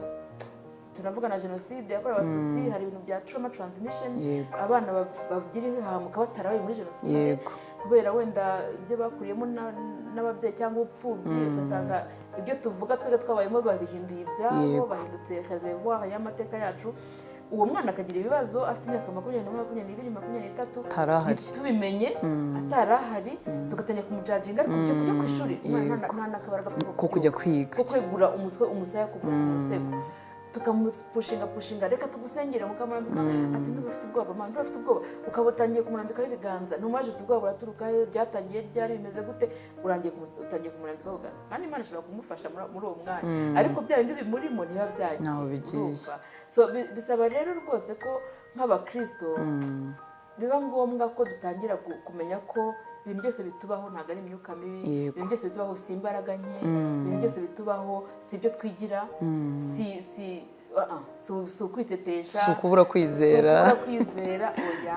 turavuga na Jenoside yakorewe Abatutsi, hari ibintu bya trauma transmission, abana bagira ihahamuka batarabaye muri Jenoside kubera wenda ibyo bakuriyemo n'ababyeyi cyangwa ubupfubyi, ugasanga ibyo tuvuga twebwe twabayemo babihinduye ibyabo, bahindutse reservoir y'amateka yacu. Uwo mwana akagira ibibazo afite imyaka 21, 22, 23, Atarahari. ntitubimenye, atarahari, tugatangira kumujudginga. Ariko byo kujya ku ishuri, umwana nta n'akabaraga afite ko kujya kwiga, ko kwegura umutwe umusaya ku musego, tukamupushinga pushinga, reka tugusengere, mukamurambika, ati ndumva ufite ubwoba mama, ndumva ufite ubwoba, ukaba utangiye kumurambikaho ibiganza. Ntumaje uti ubwoba buraturuka he? Byatangiye ryari? Bimeze gute? Urangiye utangiye kumurambikaho ibiganza, kandi Imana ishobora kumufasha muri uwo mwanya, ariko bya bindi bimurimo ntibiba byagiye. Ntaho bigiye. Urumva? So bisaba rero rwose ko nk'abakristo biba ngombwa ko dutangira kumenya ko ibintu byose bitubaho ntabwo ari imyuka mibi. Ibintu byose bitubaho si imbaraga nke. Ibintu byose bitubaho si ibyo twigira, si ukwitetesha, si ukubura kwizera. Si ukubura kwizera, oya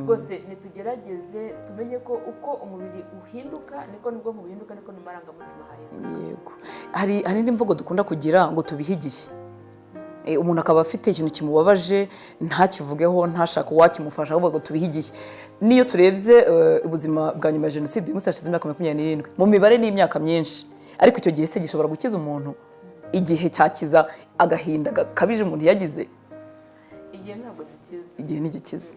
rwose. Nitugerageze tumenye ko uko umubiri uhinduka niko n'ubwonko buhinduka, niko n'amarangamutima ahinduka. Yego, hari indi mvugo dukunda kugira ngo tubihe igihe. Umuntu akaba afite ikintu kimubabaje ntakivugeho, ntashake uwakimufasha, ahubwo ngo tubihe igihe. Niyo turebye ubuzima bwa nyuma ya Jenoside, uyu munsi hashize imyaka 27, mu mibare ni imyaka myinshi, ariko icyo gihe se gishobora gukiza umuntu? Igihe cyakiza agahinda gakabije umuntu yagize? Igihe ntabwo gikiza. Igihe ntigikiza.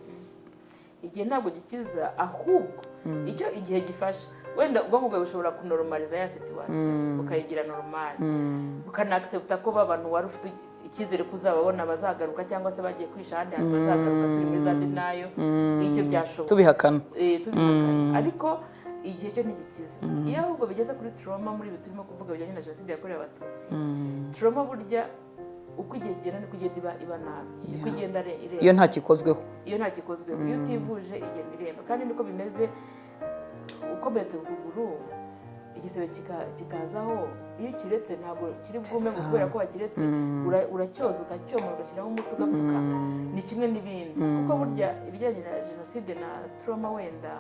Igihe ntabwo gikiza, ahubwo icyo igihe gifasha, wenda ubwonko bwawe bushobora kunormaliza ya situation, bukayigira normal, bukanaccepta ko ba bantu wari ufite icyizere ko uzababona bazagaruka, cyangwa se bagiye kwisha ahandi hantu bazagaruka, turi muri za denial, icyo byashoboka. Tubihakana. Tubihakana. Ariko igihe cyo ntigikiza. Iyo ahubwo bigeze kuri trauma, muri ibi turimo kuvuga bijyanye na Jenoside yakorewe Abatutsi, trauma burya uko igihe kigenda niko igenda iba nabi, niko igenda iremba. Iyo nta gikozweho. Iyo nta gikozweho, iyo utivuje, igenda iremba. Kandi niko bimeze, ukomeretse ku kuguru igisebe kikazaho, iyo ukiretse ntabwo kiri bwume ngo kubera ko wakiretse. Uracyoza, ukacyomora, ugashyiraho umuti, ugapfuka. Ni kimwe n'ibindi, kuko burya ibijyanye na Jenoside na trauma, wenda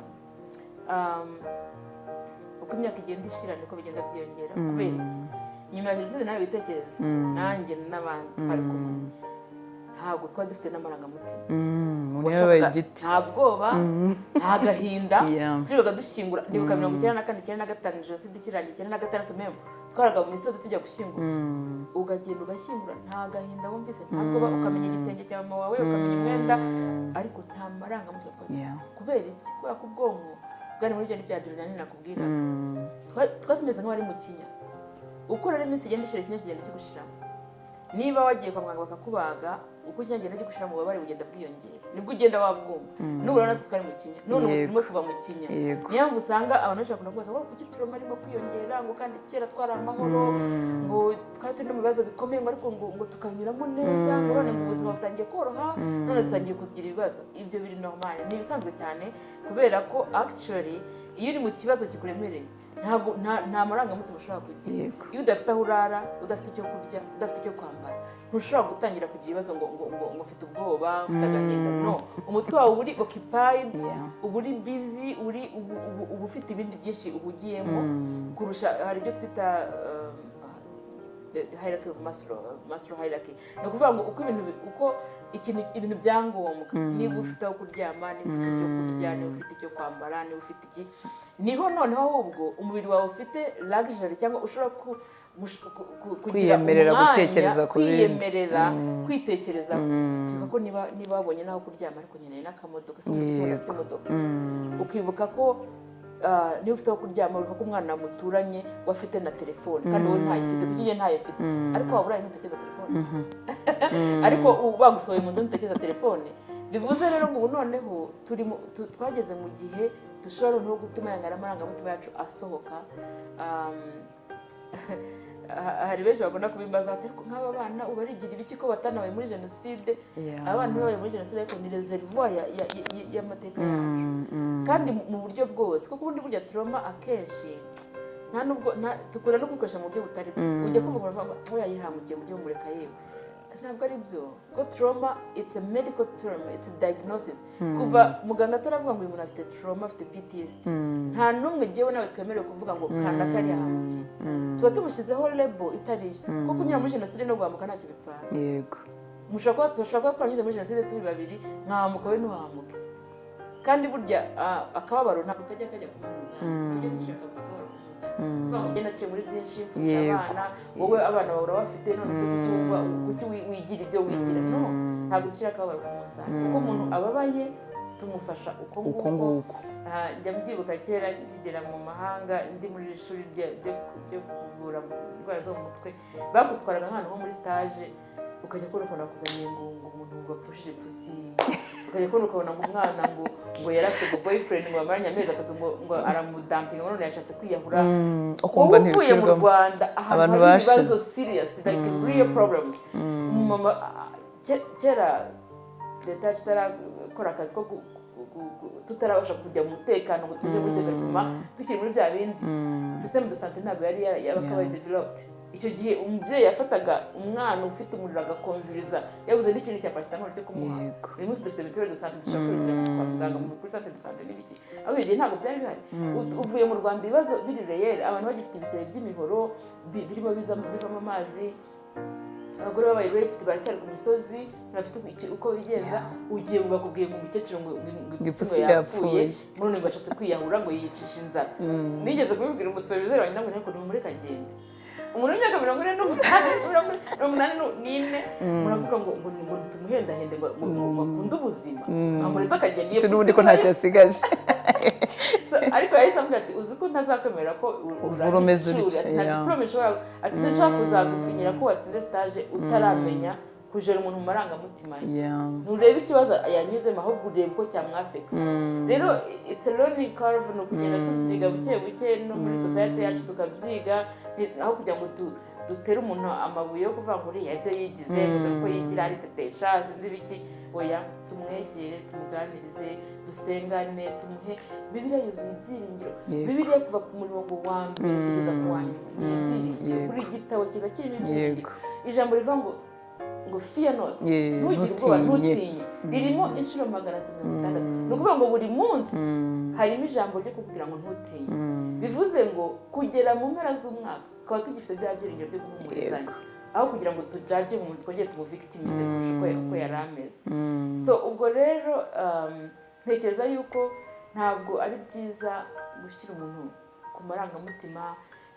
uko imyaka igenda ishira niko bigenda byiyongera. Kubera iki? Nyuma ya Jenoside, nawe witekereze, nanjye n'abandi twari kumwe, ntabwo twari dufite n'amarangamutima. Umuntu yabaye igiti. Nta bwoba, nta gahinda. Twirirwaga dushyingura. Ndibuka 94, 95, Jenoside ikirangiye, 96 memo, twaraga mu misozi tujya gushyingura. Ukagenda ugashyingura nta gahinda wumvise, nta bwoba, ukamenya igitenge cya mama wawe, ukamenya umwenda, ariko nta marangamutima twari. Kubera iki? Kubera ko ubwonko bwari muri bya bya adrenaline nakubwiraga. Twari tumeze nk'abari mu kinya. Uko rero iminsi igenda ishira, ikinya kigenda kigushiramo. Niba wagiye kwa muganga bakakubaga, uko ikinya kigenda kigushira mu bubabare bugenda bwiyongera, nibwo ugenda wabwumva. N'ubu rero natwe twari mu kinya, none ubu turimo kuva mu kinya. Niyo mpamvu usanga abantu benshi bakunda kubaza ngo kuki trauma arimo kwiyongera, ngo kandi kera twari amahoro, ngo twari turi no mu bibazo bikomeye, ngo ariko ngo tukabinyuramo neza, ngo none ngo ubuzima butangiye koroha, none dutangiye kugira ibibazo. Ibyo biri normal, ni ibisanzwe cyane, kubera ko actually iyo uri mu kibazo kikuremereye, ntabwo nta marangamutima ushobora kugira. Iyo udafite aho urara, udafite icyo kurya, udafite icyo kwambara, ntushobora gutangira kugira ibibazo ngo mfite ubwoba, mfite agahinda. No, umutwe wawe uri occupied, uba uri busy, uri uba ufite ibindi byinshi uhugiyemo kurusha. Hari ibyo twita the hierarchy of Maslow, Maslow hierarchy. Ni ukuvuga ngo uko ibintu uko ikintu, ibintu bya ngombwa, niba ufite aho kuryama, niba ufite icyo kurya, niba ufite icyo kwambara, niba ufite iki, niho noneho ahubwo umubiri wawe ufite luxury cyangwa ushobora ku kugira Kwiyemerera umwanya, gutekereza ku bindi. Kwiyemerera kwitekereza, ukibuka ko niba wabonye n'aho kuryama, ariko nkeneye n'akamodoka, si umuntu afite imodoka. Ukibuka ko niba ufite aho kuryama, wibuka ko umwana muturanye we afite na telefone kandi wowe ntayifite. Kuki njye ntayifite? Ariko waba uraye ntutekereza telefone, ariko ubu bagusohoye mu nzu ntutekereza telefone. Bivuze rero ngo ubu noneho twageze mu gihe dushobora noneho gutuma ya amarangamutima yacu asohoka. Hari benshi bakunda kubimbaza ati: "Ariko nk'aba bana ubarigira ibiki ko batanabaye muri jenoside?" Abana babaye muri jenoside, ariko ni reservoir y'amateka yacu kandi mu buryo bwose, kuko ubundi burya trauma akenshi nta nubwo dukunda no kwikoresha mu buryo butari bwo. Ujya kumva umuntu avuga ngo yayihangukiye mu buryo bumureka. Yewe, ntabwo ari byo, ko trauma, it's a medical term, it's a diagnosis. Kuva muganga ataravuga ngo uyu muntu afite trauma, afite PTSD, nta n'umwe njyewe nawe twemerewe kuvuga ngo kanaka yari yahangukiye. Tuba tumushyizeho label itari yo, kuko kunyura muri jenoside no guhamuka ntacyo bipfana. Dushobora kuba twaranyuze muri jenoside turi babiri, nkahamuka, we ntuhamuke. Kandi burya akababaro ntabwo kajya ku munzani. Tujye dushaka akababaro ku munzani, kuvuga ngo njye naciye muri byinshi, mfite abana, wowe abana bawe urabafite, none se kuki wumva, kuki wigira ibyo wigira? No, ntabwo dushyira akababaro ku munzani. Kuko umuntu ababaye tumufasha uko Uko nguko. nguko. Njya mbyibuka kera nkigera mu mahanga, ndi muri iri shuri ryo kuvura indwara zo mu mutwe, bagutwaraga nk'ahantu ho muri stage, ukajya kubona ukuntu bakuzaniye ngo umuntu ngo apfushije ipusi, ukajya kubona ukabona ngo umwana ngo yarafite ngo boyfriend, ngo bamaranye amezi 3, ngo aramudumpinga, ngo none yashatse kwiyahura. Ukumva Wowe uvuye mu ntibikwirwamo. Rwanda, ahantu Abantu hari ibibazo bashize. serious, like real problems. Umumama kera leta yacu itarakora akazi ko tutarabasha kujya mu mutekano ngo tujye muri development, tukiri muri bya bindi, système de santé ntabwo yari yakabaye developed. Icyo gihe umubyeyi yafataga umwana ufite umuriro agakonviriza, yabuze n'ikintu cya paracetamol cyo kumuha. Uyu munsi dufite mutuelle de santé, dushobora kwirukira kwa muganga kuri centre de santé n'ibiki, aho icyo gihe ntabwo byari bihari. Uvuye mu Rwanda ibibazo biri réel, abantu bagifite ibisebe by'imihoro birimo bivamo amazi, abagore babaye raped baracyari ku misozi, ntibafite uko bigenza. Ugiye ngo bakubwiye ngo umukecuru ngo Ngo ipusi ipusi ngo yapfuye, yapfuye. none ngo bashatse kwiyahura, ngo yiyicisha inzara. Nigeze kubibwira umusuperviseur wanjye, ntabwo, ariko nimumureke agende. Umuntu w'imyaka 48, 84, muravuga ngo tumuhendahende ngo akunde ubuzima, nkamuretse akagenda iyo N'ubundi pusi ko ntacyo asigaje. So, ariko yahise amubwira ati: "Uzi ko ntazakwemera ko Uvura umeze urangiza utya, ishuri?" Ati: "Nta diplôme nshobora," ati: "Sinshobora kuzagusinyira ko watsinze stage utaramenya kujera umuntu mu marangamutima ye. Nturebe ikibazo yanyuzemo, ahubwo urebe uko cyamwafekisa." Rero it's a learning curve, ni ukugenda tubyiga buke buke no muri society yacu tukabyiga, aho kugira ngo dutere umuntu amabuye yo kuvuga ngo uriya ibyo yigize, ngo dore uko yigira, aritetesha, sinzi ibiki. Oya, tumwegere, tumuganirize, dusengane, tumuhe Bibiliya yuzuye ibyiringiro. Bibiliya kuva ku murongo wa mbere kugeza ku wa nyuma ni ibyiringiro. Buri gitabo kiza kirimo ibyiringiro. Ijambo rivuga ngo "fear not", ntugire ubwoba, ntutinye. Ntutinye, ririmo inshuro 360. Ni ukuvuga ngo buri munsi harimo ijambo ryo kukubwira ngo ntutinye. Bivuze ngo kugera mu mpera z'umwaka tukaba tugifite bya byiringiro byo guhumurizanya, aho kugira ngo tujudge umuntu, twongere tumuvictimize kurusha uko yari ameze. So ubwo rero ntekereza yuko ntabwo ari byiza gushyira umuntu ku marangamutima,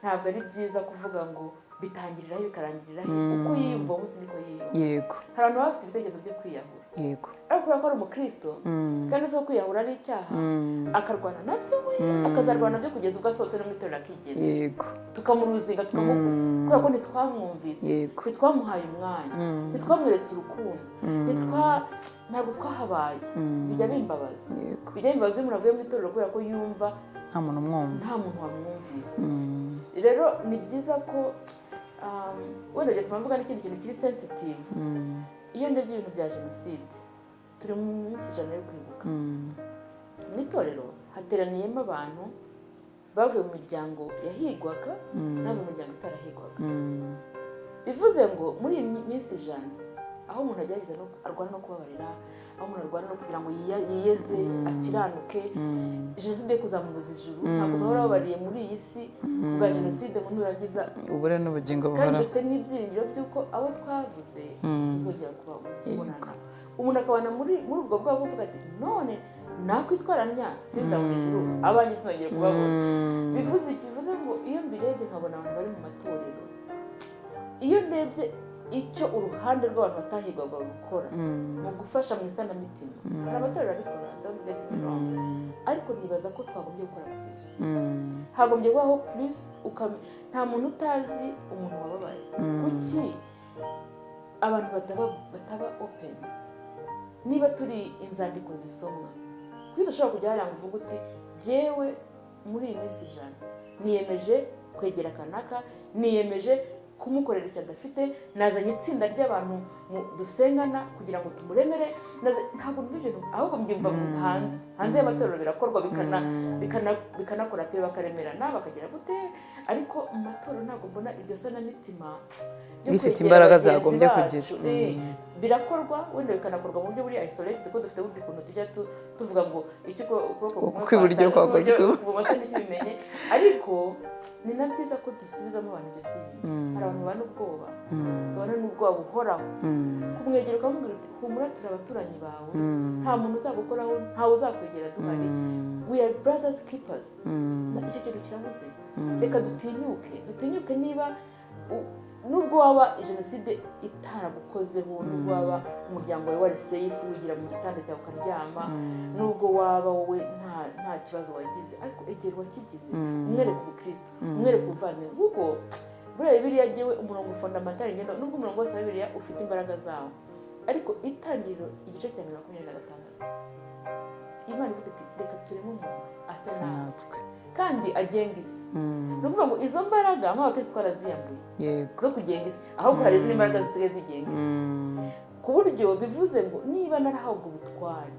ntabwo ari byiza kuvuga ngo bitangirira he bikarangirira he. Uko yiyumva uwo munsi niko yiyumva. Hari abantu baba bafite ibitekerezo byo kwiyahura, ariko kubera ko ari umukristo kandi uzi ko kwiyahura ari icyaha, akarwana nabyo, we akazarwana nabyo kugeza ubwo asohotse no mu itorero akigenza. Tukamuruzinga, tukamukura, kubera ko ntitwamwumvise, ntitwamuhaye umwanya, ntitwamweretse urukundo, ntabwo twahabaye. Bijya bimbabaza. Bijya bimbabaza iyo umuntu avuye mu itorero kubera ko yumva nta muntu umwumva. Nta muntu wamwumvise. Rero ni byiza ko wenda byatuma mvuga n'ikindi kintu kiri sensitive. Iyo ndebye ibintu bya jenoside, turi mu minsi 100 yo kwibuka, mu itorero hateraniyemo abantu bavuye mu miryango yahigwaga n'abo mu miryango itarahigwaga. Bivuze ngo muri iyi minsi 100, aho umuntu agerageza no arwana no kubabarira, aho umuntu arwana no kugira ngo yiyeze, akiranuke, jenoside yo kuzamubuza ijuru. Ntabwo bahora babariye muri iyi si bwa jenoside ngo nurangiza ubure n'ubugingo kandi buhoraho. Dufite n'ibyiringiro by'uko abo twavuze tuzongera kubonana. Umuntu akabona muri ubwo bwabo buvuga ati: "None nakwitwaranya sinzabona ijuru, abanjye sinongere kubabona." Bivuze iki? Bivuze ngo iyo mbirebye nkabona abantu bari mu matorero. Iyo ndebye icyo uruhande rw'abantu batahigwaga rukora mu gufasha mu isanamitima, hari amatorero abikora, don't get me wrong, ariko nibaza ko twagombye gukora plus. Hagombye kubaho plus. Nta muntu utazi umuntu wababaye. Kuki abantu bataba open? Niba turi inzandiko zisomwa, kuki udashobora kujya hariya ngo uvuge uti: "Jyewe muri iyi minsi 100 niyemeje kwegera kanaka, niyemeje kumukorera icyo adafite, nazanye itsinda ry'abantu dusengana kugira ngo tumuremere"? Ntabwo numva ibyo bintu, ahubwo mbyumva hanze y'amatorero birakorwa, bikanakora pe, bakaremerana, bakagira gute, ariko mu matorero ntabwo mbona iryo sanamitima ryo Rifite kwegera imbaraga bagenzi zagombye bacu. kugira. Birakorwa wenda bikanakorwa mu buryo buri isolated, kuko dufite ubundi kuntu tujya tuvuga ngo icyo ukuboko kumwe Kw'iburyo kwakoze ibumoso ntikibimenye. Ariko ni na byiza ko dusubizamo abantu ibyo byiyumviro. Hari abantu babana ubwoba, babana n'ubwoba buhoraho. Kumwegera ukamubwira uti: "Humura, turi abaturanyi bawe, nta muntu uzagukoraho, ntawe uzakwegera duhari, we are brothers keepers." Icyo kintu kirabuze. Reka dutinyuke, dutinyuke. Niba nubwo waba jenoside itaragukozeho, nubwo waba umuryango wawe wari safe, wigira mu gitanda cyawe ukaryama, nubwo waba wowe nta kibazo wagize, ariko egera uwakigize, umwereke ubukristo, umwereke ubuvandimwe, kuko buriya Bibiliya, jyewe umurongo fondamental ngenda, nubwo umurongo wose wa Bibiliya ufite imbaraga zawo, ariko Itangiriro igice cya 26, Imana ivuga iti: "Reka tureme umuntu asa Asa natwe natwe kandi agenga isi." Ni ukuvuga ngo izo mbaraga nk'abakristo twaraziyambuye zo kugenga isi, ahubwo hari izindi mbaraga zisigaye zigenga isi, ku buryo bivuze ngo niba narahabwa ubutware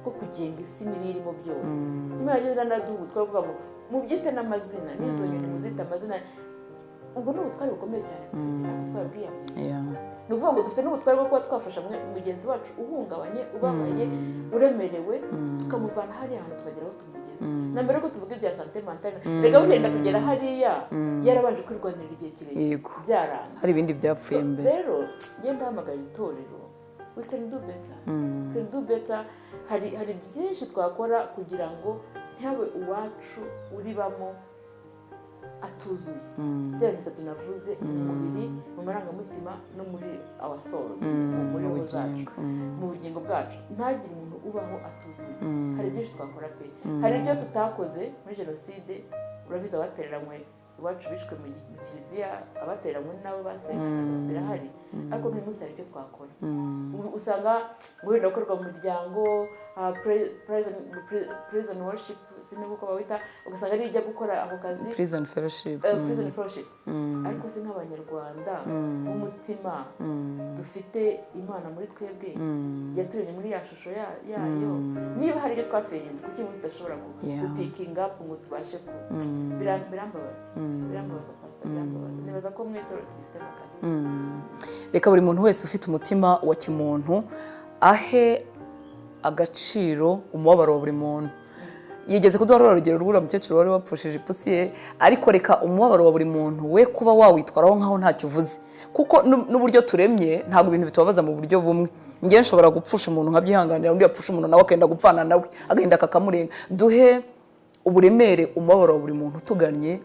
bwo kugenga isi n'ibiyirimo byose, Imana yageze iranaduha ubutware bwo kuvuga ngo mubyite n'amazina, n'izo nyoni muzite amazina. Ubwo ni ubutware bukomeye cyane dufite, ariko twarabwiyambuye. Ni ukuvuga ngo dufite n'ubutware bwo kuba twafasha mugenzi wacu uhungabanye, ubabaye, uremerewe, tukamuvana hariya hantu tukagera aho tumugeza. Na mbere yuko tuvuga ibya santé mentale, reka bugenda kugera hariya yarabanje kwirwanirira igihe kirekire, byaranze. Hari ibindi byapfuye mbere. Rero ngenda hamagara itorero, we can do better, we can do better. Hari byinshi twakora kugira ngo ntihabe uwacu uribamo atuzuye. Bya bintu bitatu navuze: mu mubiri, mu marangamutima no muri our souls, muri Mu roho zacu, bugingo. Mu bugingo bwacu. Ntagire umuntu ubaho atuzuye. Hari byinshi twakora pe. Hari ibyo tutakoze muri jenoside. Urabizi, abatereranywe iwacu bishwe mu kiliziya, abatereranywe nabo basenganaga, birahari. Ariko n'uyu munsi hari icyo twakora. Ubu usanga ngo wenda gukorerwa mu muryango, prison worship, sinzi uko bawita, ugasanga ariyo ijya gukora ako kazi. Prison fellowship. Prison fellowship. Ariko si nk'Abanyarwanda b'umutima dufite Imana muri twebwe, yaturemye muri ya shusho yayo, niba hari ibyo twaferinze, kuki uyu munsi tudashobora gupickinga up ngo tubashe ku Birambabaza, birambabaza, pastor, birambabaza. Nibaza ko mu itorero tugifitemo akazi. Reka buri muntu wese ufite umutima wa kimuntu ahe agaciro umubabaro wa buri muntu. Yigeze kuduha ruriya rugero rw'uriya mukecuru wari wapfushije ipusi ye, ariko reka umubabaro wa buri muntu we kuba wawitwaraho nk'aho ntacyo uvuze, kuko n'uburyo turemye ntabwo ibintu bitubabaza mu buryo bumwe. Njye nshobora gupfusha umuntu nkabyihanganira, undi yapfusha umuntu nawe akenda gupfana nawe, agahinda kakamurenga. Duhe uburemere umubabaro wa buri muntu utugannye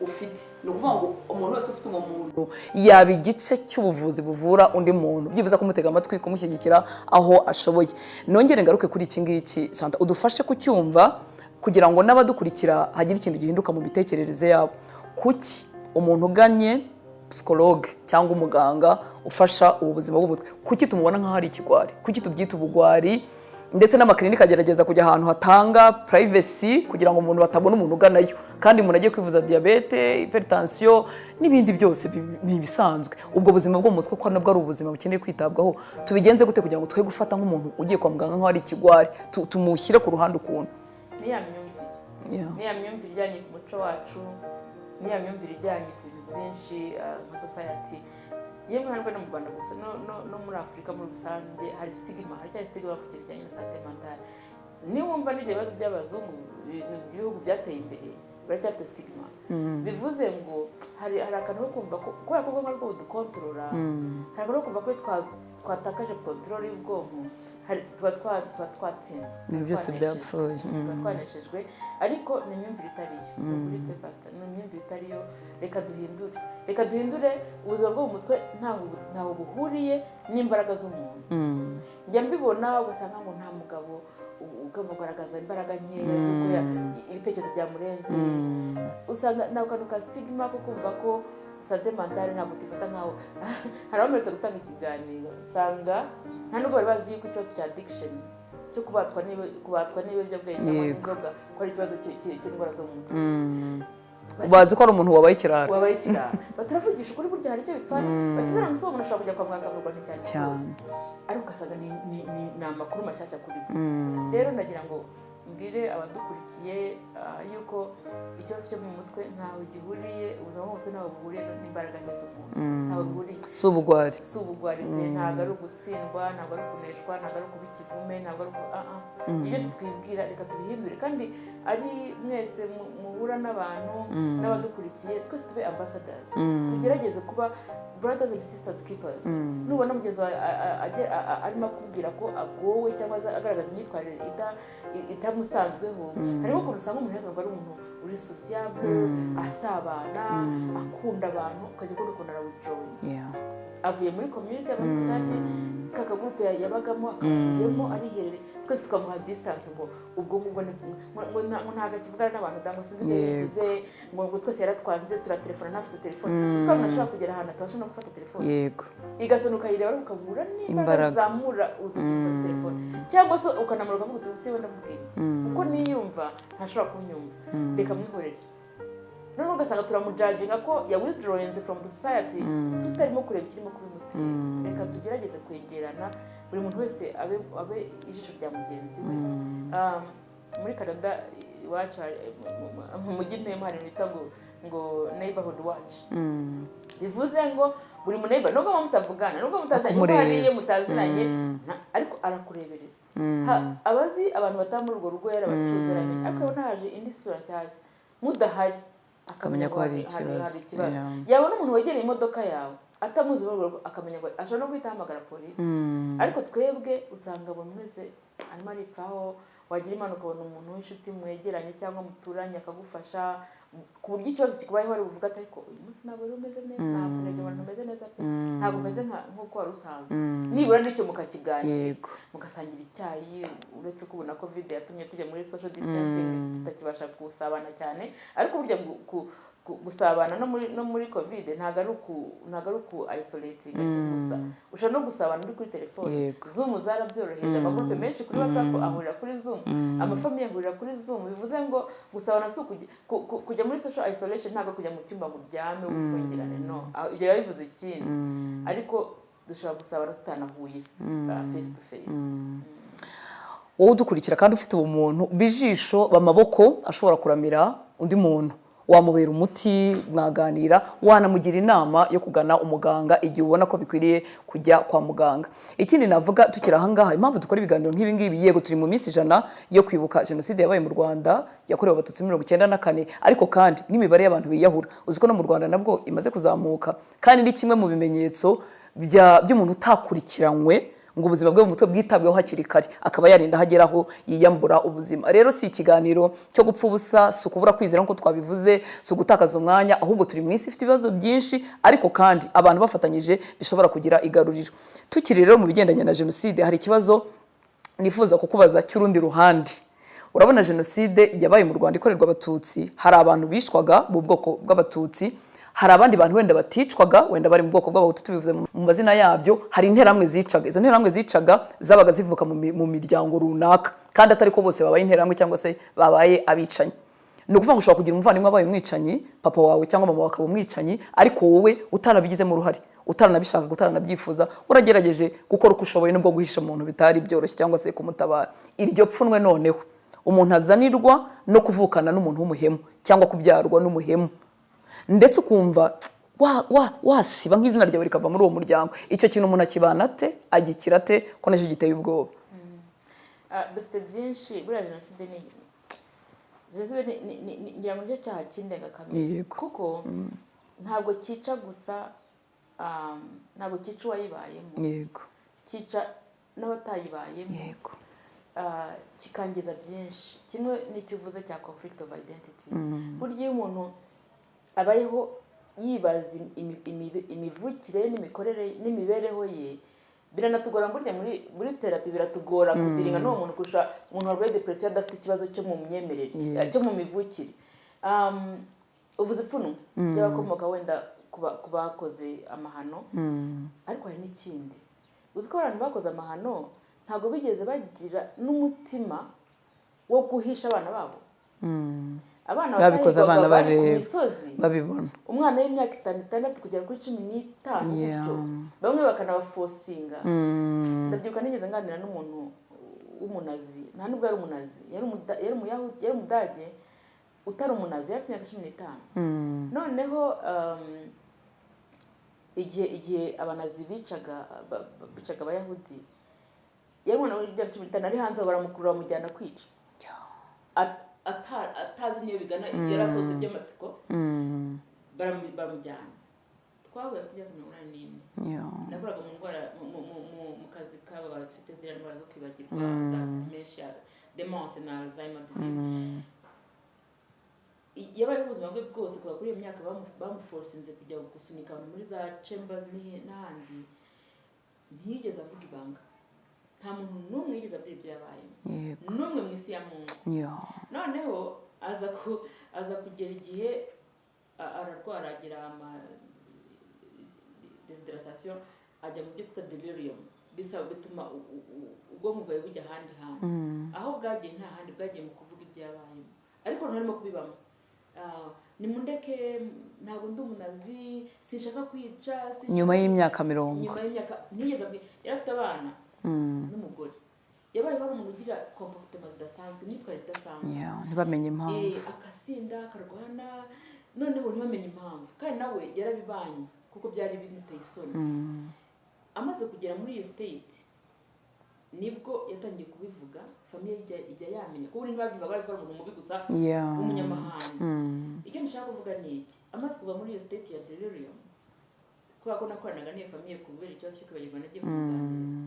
ufite. Ni ukuvuga ngo umuntu wese ufite uwo muntu yaba igice cy'ubuvuzi buvura undi muntu, byibuze kumutega amatwi, kumushyigikira aho ashoboye. Nongere ngaruke kuri iki ngiki, Shanta, udufashe kucyumva kugira ngo n'abadukurikira hagire ikintu gihinduka mu mitekerereze yabo. Kuki umuntu uganye psychologue cyangwa umuganga ufasha ubu buzima bw'umutwe, kuki tumubona nk'aho ari ikigwari? Kuki tubyita ubugwari? Ndetse n'amakirinike agerageza kujya ahantu hatanga privacy kugira ngo umuntu batabona umuntu uganayo, kandi umuntu agiye kwivuza diyabete, hypertension n'ibindi byose ni ibisanzwe. Ubwo buzima bwo mu mutwe, ko nabwo ari ubuzima bukeneye kwitabwaho, tubigenze gute kugira ngo twe gufata nk'umuntu ugiye kwa muganga nk'aho ari ikigwari, tumushyire ku ruhande ukuntu? Ni ya myumvire. Ni ya myumvire ijyanye ku muco wacu, ni ya myumvire ijyanye ku bintu byinshi, nka society yemwe, ntabwo no mu Rwanda gusa, no muri Afurika muri rusange hari stigma, haracyari stigma ku kintu kijyanye na santé mentale. Niwumva n'ibyo bibazo by'abazungu, ibihugu byateye imbere baracyafite stigma. Bivuze ngo hari akantu ko kumva ko kubera ko ubwonko aribwo budukontorora, hari akantu ko kumva ko iyo twatakaje control y'ubwonko hari Tuba twatsinzwe. Ibintu byose twaneshejwe. Byapfuye. Tuba twaneshejwe, ariko ni imyumvire itariyo. Ni ukuri pe, pastor, ni imyumvire itariyo. Reka duhindure, reka duhindure. Ubuzima bwo mu mutwe ntaho buhuriye n'imbaraga z'umuntu. Njya mbibona, ugasanga ngo nta mugabo ugomba kugaragaza imbaraga nkeya z'uko ibitekerezo byamurenze. Usanga ni akantu ka stigma ko kumva ko santé mentale ntabwo tufata nkaho. Hari abameretse gutanga ikiganiro, usanga nta nubwo bari bazi yuko ikibazo cya addiction, cyo kubatwa n'ibiyobyabwenge cyangwa n'inzoga, ko ari ikibazo cy'indwara zo mu mutwe. Bazi ko ari umuntu wabaye ikirara. Wabaye ikirara. Baturavugisha ukuri, burya hari icyo bipfana. Batizana umusore, umuntu ashobora kujya kwa muganga akavurwa nticyane Cyane. rwose, ariko ugasanga ni amakuru mashyashya kuri bo. Rero nagira ngo mbwire abadukurikiye yuko ikibazo cyo mu mutwe ntaho gihuriye, ubuzima bwo mu mutwe ntaho buhuriye n'imbaraga nke z'umuntu, ntaho bihuriye. Si ubugwari. Si ubugwari pe. Ntabwo ari ugutsindwa, ntabwo ari ukuneshwa, ntabwo ari ukuba ikivume, ntabwo ari uku ah ah. Ibyo byose twibwira, reka tubihindure. Kandi ari mwese muhura n'abantu n'abadukurikiye, twese tube ambassadors, tugerageze kuba brothers and sisters keepers. Nubona mugenzi wawe arimo akubwira ko agowe cyangwa agaragaza imyitwarire itamusanzweho, hariho ukuntu usanga umuntu yasanzwe ari umuntu uri sociable, asabana, akunda abantu, ukajya ubona ukuntu ara withdrawing, avuye muri community, muri society, ka kagurupe yabagamo akavuyemo, ariherereye, twese tukamuha distance, ngo ubwo ngubwo ngo ntabwo akivugana n'abantu da, ngo sinzi ibyo yigize, ngo twese yaratwanze, turatelefona ntafite telefone. Uzi ko umuntu ashobora kugera ahantu atabasha no gufata telefone, igasona ukayireba ariko ukabura n'imbaraga Imbaraga. zamura urutoki gufata telefone, cyangwa se ukanamura ukavuga uti: "Ubu wenda mubwira iki? Uko niyumva ntashobora kunyumva, reka mwihorere." Noneho ugasanga turamujudginga ko ya withdrawing from the society, tutarimo kureba ikirimo kubimutera. Reka tugerageze kwegerana, buri muntu wese abe ijisho rya mugenzi we. Muri Canada iwacu mu mujyi ntuyemo hari ibintu bita ngo neighborhood watch. Bivuze ngo buri mu neighbor, nubwo muba mutavugana, nubwo mutazanye, nubwo Akumureba. hariyo mutaziranye, ariko arakureberera. Abazi abantu bataba muri urwo rugo, yarabacuze, aramenya, ariko abona haje indi sura nshyashya mudahari, akamenya ko ngo hari ikibazo. Hari ikibazo. Yabona umuntu wegereye imodoka yawe atamuzi muri urwo rugo, akamenya ngo ashobora no guhita ahamagara polisi. Ariko twebwe usanga buri muntu wese arimo aripfaho. Wagira Imana ukabona umuntu w'inshuti mwegeranye cyangwa muturanye akagufasha, ku buryo ikibazo kikubayeho ari buvuga ati: "Ariko uyu munsi ntabwo wari umeze neza, ntabwo urebye ubona umeze neza pe, ntabwo umeze nk'uko wari usanzwe." Nibura n'icyo mukakiganira, mugasangira icyayi. Uretse ko ubu na COVID yatumye tujya muri social distancing, tutakibasha gusabana cyane, ariko burya gusabana no muri COVID ntabwo ari uku isolating gusa. Ushobora no gusabana uri kuri telefone. Zoom zarabyoroheje, amagurupe menshi kuri WhatsApp ahurira kuri Zoom, amafamiye ahurira kuri Zoom. Bivuze ngo gusabana si kujya muri social isolation, ntabwo kujya mu cyumba ngo uryame wifungirane, no. Ibyo biba bivuze ikindi. Ariko dushobora gusabana tutanahuye face to face. Wowe udukurikira kandi ufite ubumuntu, bijisho b'amaboko ashobora kuramira undi muntu, wamubera umuti, mwaganira, wanamugira inama yo kugana umuganga igihe ubona ko bikwiriye kujya kwa muganga. Ikindi navuga tukiri ahangaha, impamvu dukora ibiganiro nk'ibi ngibi, yego turi mu minsi 100 yo kwibuka jenoside yabaye mu Rwanda yakorewe Abatutsi 94, ariko kandi n'imibare y'abantu biyahura, uzi ko no mu Rwanda nabwo imaze kuzamuka, kandi ni kimwe mu bimenyetso by'umuntu utakurikiranywe ngo ubuzima bwe mu mutwe bwitabweho hakiri kare, akaba yarinda aho ageraho yiyambura ubuzima. Rero si ikiganiro cyo gupfa ubusa, si ukubura kwizera nk'uko twabivuze, si ugutakaza umwanya, ahubwo turi mu isi ifite ibibazo byinshi, ariko kandi abantu bafatanyije bishobora kugira igaruriro. Tukiri rero mu bigendanye na jenoside, hari ikibazo nifuza kukubaza cy'urundi ruhande. Urabona jenoside yabaye mu Rwanda ikorerwa Abatutsi, hari abantu bishwaga mu bwoko bw'Abatutsi, hari abandi bantu wenda baticwaga, wenda bari mu bwoko bw'Abahutu, tubivuze mu mazina yabyo. Hari interahamwe zicaga. Izo nterahamwe zicaga zabaga zivuka mu miryango runaka, kandi atari ko bose babaye interahamwe cyangwa se babaye abicanyi. Ni ukuvuga ngo ushobora kugira umuvandimwe wabaye umwicanyi, papa wawe cyangwa mama wawe akaba umwicanyi, ariko wowe utarabigizemo uruhare, utaranabishaka, utaranabyifuza, uragerageje gukora uko ushoboye, nubwo guhisha umuntu bitari byoroshye cyangwa se kumutabara. Iryo pfunwe noneho umuntu azanirwa no kuvukana n'umuntu w'umuhemu cyangwa kubyarwa n'umuhemu, ndetse ukumva wasiba nk'izina ryawe rikava muri uwo muryango, icyo kintu umuntu akibana ate, agikira ate, ko nacyo giteye ubwoba? Dufite byinshi. Buriya jenoside ngira ngo nicyo cyaha cy'indengakamere, kuko ntabwo cyica gusa, ntabwo cyica uwayibayemo, cyica n'abatayibayemo, kikangiza byinshi. Kimwe n'icyo uvuze cya conflict of identity. Burya iyo umuntu abayeho yibaza imivukire ye n'imikorere ye n'imibereho ye, biranatugora. Burya muri therapy biratugora kudealinga n'uwo muntu kurusha umuntu warwaye depression adafite ikibazo cyo mu myemerere, cyo mu mivukire. Uvuze ipfunwe ry'abakomoka wenda ku bakoze amahano, ariko hari n'ikindi. Uzi ko abantu bakoze amahano ntabwo bigeze bagira n'umutima wo guhisha abana babo? Abana Babikoze abana batahigwaga bari ku bareba. misozi. Babibona. Umwana w'imyaka 5, 6 kugera kuri 15 gutyo, bamwe bakanabaforcinga. Ndabyibuka nigeze nganira n'umuntu w'umunazi, nta nubwo yari umunazi, yari umudage utari umunazi, yari afite imyaka 15. Noneho igihe abanazi bicaga abayahudi, yari umwana w'imyaka 15, ari hanze, baramukurura bamujyana kwica. Atazi n'iyo bigana, yari asohotse by'amatsiko, baramujyana. Twahuye afite imyaka 84. Nakoraga mu ndwara mu kazi k'aba bafite ziriya ndwara zo kwibagirwa, za dementia, demence na Alzheimer disease. Yabayeho ubuzima bwe bwose kuva kuri iyo myaka bamuforcinze kujya gusunika abantu muri za chambers n'ahandi, ntiyigeze avuga ibanga. Nta muntu n'umwe yigeze abwira ibyo yabayemo, n'umwe mu isi ya muntu. Noneho aza kugera igihe ararwara, agira ama déshydratation, ajya mu byo twita delirium. Bisaba bituma ubwonko bwawe bujya ahandi hantu. Aho bwagiye nta handi bwagiye, mu kuvuga ibyo yabayemo, ariko ntarimo kubibamo. Nimundeke, ntabwo ndi umunazi, sinshaka kwica, sinshaka. Nyuma y'imyaka 40. Nyuma y'imyaka, ntiyigeze yari afite abana n'umugore. Yabaye wari umuntu ugira comportement zidasanzwe, imyitwarire idasanzwe. Yeah, ntibamenye impamvu. Akasinda, akarwana, noneho ntibamenye impamvu, kandi nawe yarabibanye kuko byari bimuteye isoni. Amaze kugera muri iyo state nibwo yatangiye kubivuga, famille ijya yamenya, kuko ntibabyumvaga, bazi ko ari umuntu mubi gusa w'umunyamahanga. Icyo nshaka kuvuga ni iki: amaze kuva muri iyo state ya delirium, kubera ko nakoranaga n'iyo famille kubera ikibazo cyo kwibagirwa, nagiye kumuganiriza,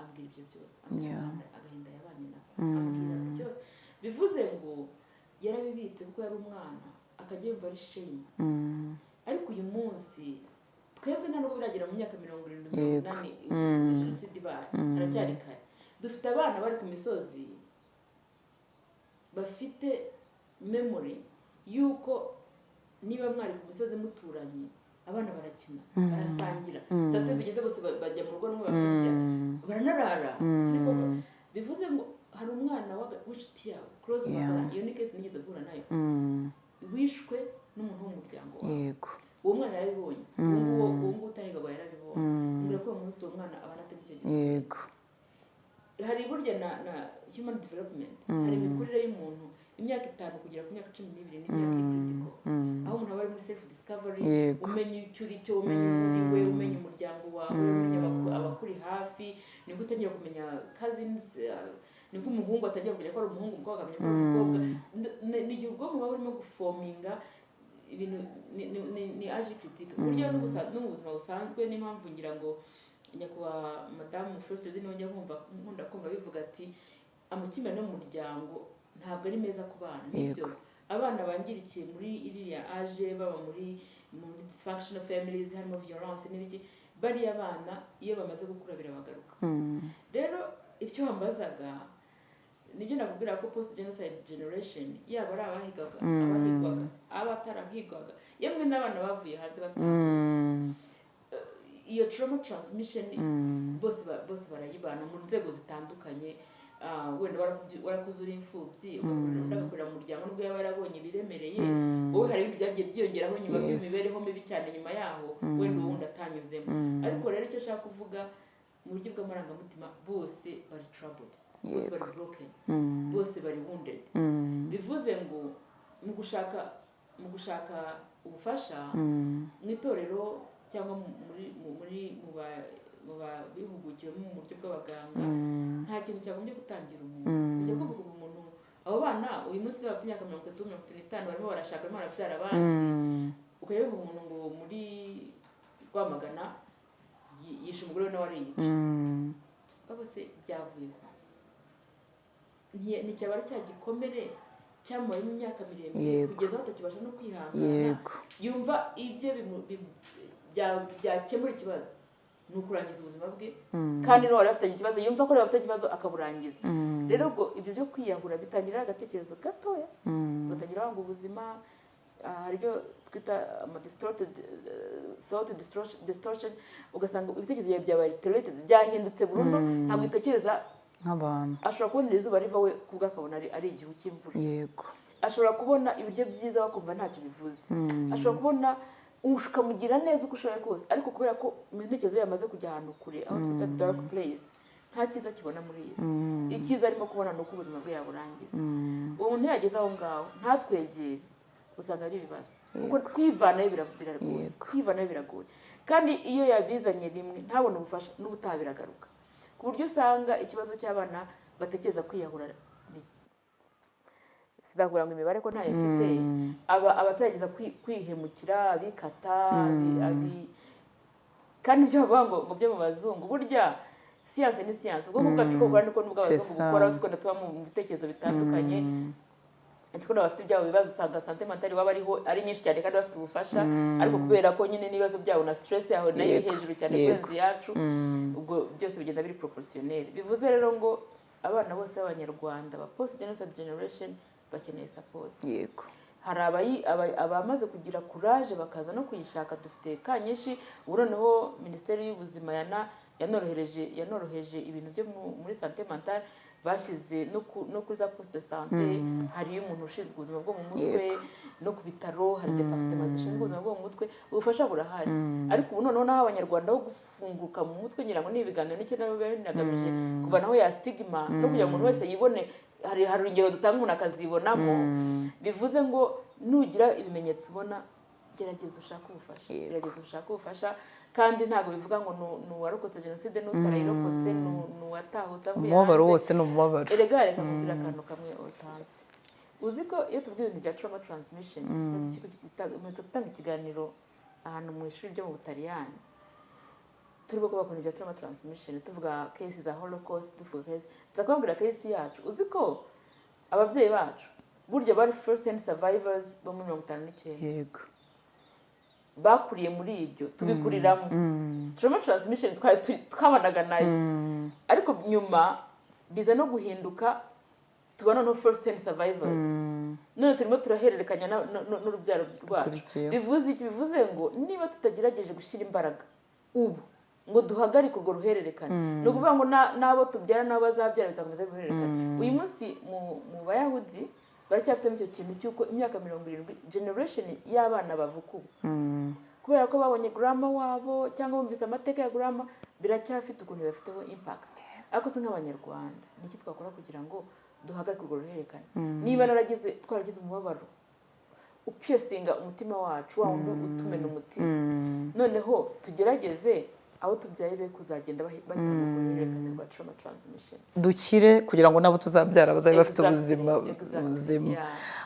ambwira ibyo byose, ambwira agahinda yabanye nako, ambwira byose. Bivuze ngo yarabibitse kuko yari umwana, akajya yumva ari shame. Ariko uyu munsi twebwe nta nubwo biragera mu myaka 70, 80 jenoside ibaye, haracyari kare. Dufite abana bari ku misozi bafite memory y'uko niba mwari ku misozi muturanye, abana barakina, barasangira, saa sita zigeze bose bajya mu rugo rumwe bakarya, baranarara, sleepover. Bivuze ngo hari umwana w'inshuti yawe, close magara, iyo ni case nigeze guhura nayo, wishwe n'umuntu wo mu muryango wawe. Uwo mwana yarabibonye, uwo nguwo utarigagwa yarabibonye. Mbwira ko uwo munsi uwo mwana abana atari icyo gihe. Hari burya na human development, hari imikurire y'umuntu. Imyaka 5 kugera ku myaka 12 ni imyaka iri critical, aho umuntu aba ari muri self discovery, umenya icyo uri cyo, umenya uwo uri we, umenya umuryango wawe, umenya abakuri hafi. Nibwo utangira kumenya cousins, nibwo umuhungu atangira kumenya ko ari umuhungu, umukobwa akamenya ko ari umukobwa. Ni igihe ubwonko buba burimo guforminga ibintu, ni âge critique burya no mu buzima busanzwe. Niyo mpamvu ngira ngo nyakubahwa madamu First Lady niwe njya nkumva, nkunda kumva bivuga ati amakimbirane yo mu muryango ntabwo ari meza ku bana. Nibyo. Abana bangirikiye muri iriya âge, baba muri dysfunctional families, harimo violence n'ibiki, bariya bana iyo bamaze gukura birabagaruka. Rero ibyo wambazaga nibyo nakubwira ko post genocide generation, yaba ari abahigaga, abahigwaga, abatarahigwaga, yemwe n'abana bavuye hanze batahutse, iyo trauma transmission bose barayibana mu nzego zitandukanye. Wenda warakuze uri imfubyi, ugakurira, undi agakurira mu muryango, nubwo yaba yarabonye ibiremereye, wowe hari ibindi byagiye byiyongeraho nyuma by'imibereho mibi cyane nyuma yaho, wenda uwo wundi atanyuzemo. Ariko rero icyo nshaka kuvuga, mu buryo bw'amarangamutima bose bari troubled, bose bari broken, bose bari wounded. Bivuze ngo mu gushaka ubufasha mu itorero cyangwa muri mu bihugukiwemo mu buryo bw'abaganga, nta kintu cyagombye gutangira umuntu ujya kumva kuva umuntu. Abo bana uyu munsi bafite imyaka 30, 35, barimo barashaka, barimo barabyara abandi, ukajya wumva umuntu ngo muri Rwamagana yishe umugore we nawe ariyica. Baba se byavuye ku ki? Nticyaba ari cya gikomere cyamubayemo imyaka miremire kugeza aho atakibasha no kwihangana, yumva ibye byakemura ikibazo ni ukurangiza ubuzima bwe, kandi n'uwari afitanye ikibazo yumva ko afite ikibazo akaburangiza. Rero ubwo ibyo byo kwiyahura bitangira ari agatekerezo gatoya, ugatangira wanga ubuzima. Hari ibyo twita ama distorted thought distortion, ugasanga ibitekerezo byawe byabaye deteriorated, byahindutse burundu, ntabwo utekereza nk'abantu. Ashobora kubona izuba riva, we kubwe akabona ari igihu cy'imvura. Ashobora kubona ibiryo byiza, bakumva ntacyo bivuze. Ashobora kubona ukamugira neza uko ushoboye kose, ariko kubera ko mu ntekerezo ye yamaze kujya ahantu kure, aho twita dark place, nta cyiza kibona muri iyi si. Icyiza arimo kubona ni uko ubuzima bwe yaburangiza. Uwo muntu yageze aho ngaho ntatwegere, usanga ari ibibazo, kuko kwivanayo biragoye. Kwivanayo biragoye, kandi iyo yabizanye rimwe ntabone ubufasha, n'ubutaha biragaruka, ku buryo usanga ikibazo cy'abana batekereza kwiyahura sinakubwira ngo imibare ko ntayo mfite, aba abagerageza kwihemukira, abikata, kandi ibyo bavuga ngo byo mu bazungu, burya siyanse ni siyanse. Ubwonko bwacu uko bukora niko n'ubw'abazungu C'est ça. bukora, twenda tuba mu bitekerezo bitandukanye. Ndetse ko n'abafite ibyabo bibazo usanga santé mentale iwabo ariho ari nyinshi cyane kandi bafite ubufasha, ariko kubera ko nyine n'ibibazo byabo na stress yaho nayo iri hejuru cyane kurenza iyacu, ubwo byose bigenda biri proportionnel. Bivuze rero ngo abana bose b'Abanyarwanda ba post genocide generation bakeneye support. Hari abamaze kugira courage bakaza no kuyishaka, dufite ka nyinshi. Ubu noneho Minisiteri y'Ubuzima yanoroheje ibintu byo muri santé mentale, bashyize no kuri za poste de santé hariyo umuntu ushinzwe ubuzima bwo mu mutwe, no ku bitaro hari département zishinzwe ubuzima bwo mu mutwe. Ubufasha burahari, ariko ubu noneho naho Abanyarwanda bo gufunguka mu mutwe, ngira ngo ni ibiganiro nicyo nabo biba binagamije, kuvanaho ya stigma no kugira ngo umuntu wese yibone. Hari urugero dutanga umuntu akazibonamo. Bivuze ngo nugira ibimenyetso ubona, gerageza ushake ubufasha. Gerageza ushake ubufasha, kandi ntabwo bivuga ngo ni uwarokotse jenoside n'utarayirokotse, ni uwatahutse avuye Umubabaro hanze. wose ni umubabaro. Erega reka nkubwire akantu kamwe utazi. Uzi ko iyo tuvuga ibintu bya trauma transmission, mperutse gutanga ikiganiro ahantu mu ishuri ryo mu Butaliyani, turimo kuvuga ku bintu bya trauma transmission, tuvuga case za Holocaust, tuvuga case, nza kubabwira case yacu. Uzi ko ababyeyi bacu burya bari first hand survivors bo muri 59? Bakuriye muri ibyo, tubikuriramo. Trauma transmission twari twabanaga nayo, ariko nyuma biza no guhinduka, tuba noneho first hand survivors, none turimo turahererekanya n'urubyaro rwacu. Rukurikiyeho. Bivuze iki? Bivuze ngo niba tutagerageje gushyira imbaraga ubu ngo duhagarike urwo ruhererekane, ni ukuvuga ngo n'abo tubyara n'abo bazabyara bizakomeza bihererekane. Uyu munsi mu Bayahudi baracyafitemo icyo kintu cy'uko imyaka 70, generation y'abana bavuka ubu, kubera ko babonye grandma wabo cyangwa bumvise amateka ya grandma, biracyafite ukuntu bibafiteho impact. Ariko se nk'Abanyarwanda ni iki twakora kugira ngo duhagarike urwo ruhererekane? Niba naragize twaragize umubabaro upiercinga umutima wacu, wa wundi utumena umutima, noneho tugerageze abo tubyaye be kuzagenda batanga urwo ruhererekane rwa trauma transmission. Dukire kugira ngo n'abo tuzabyara bazabe bafite ubuzima buzima.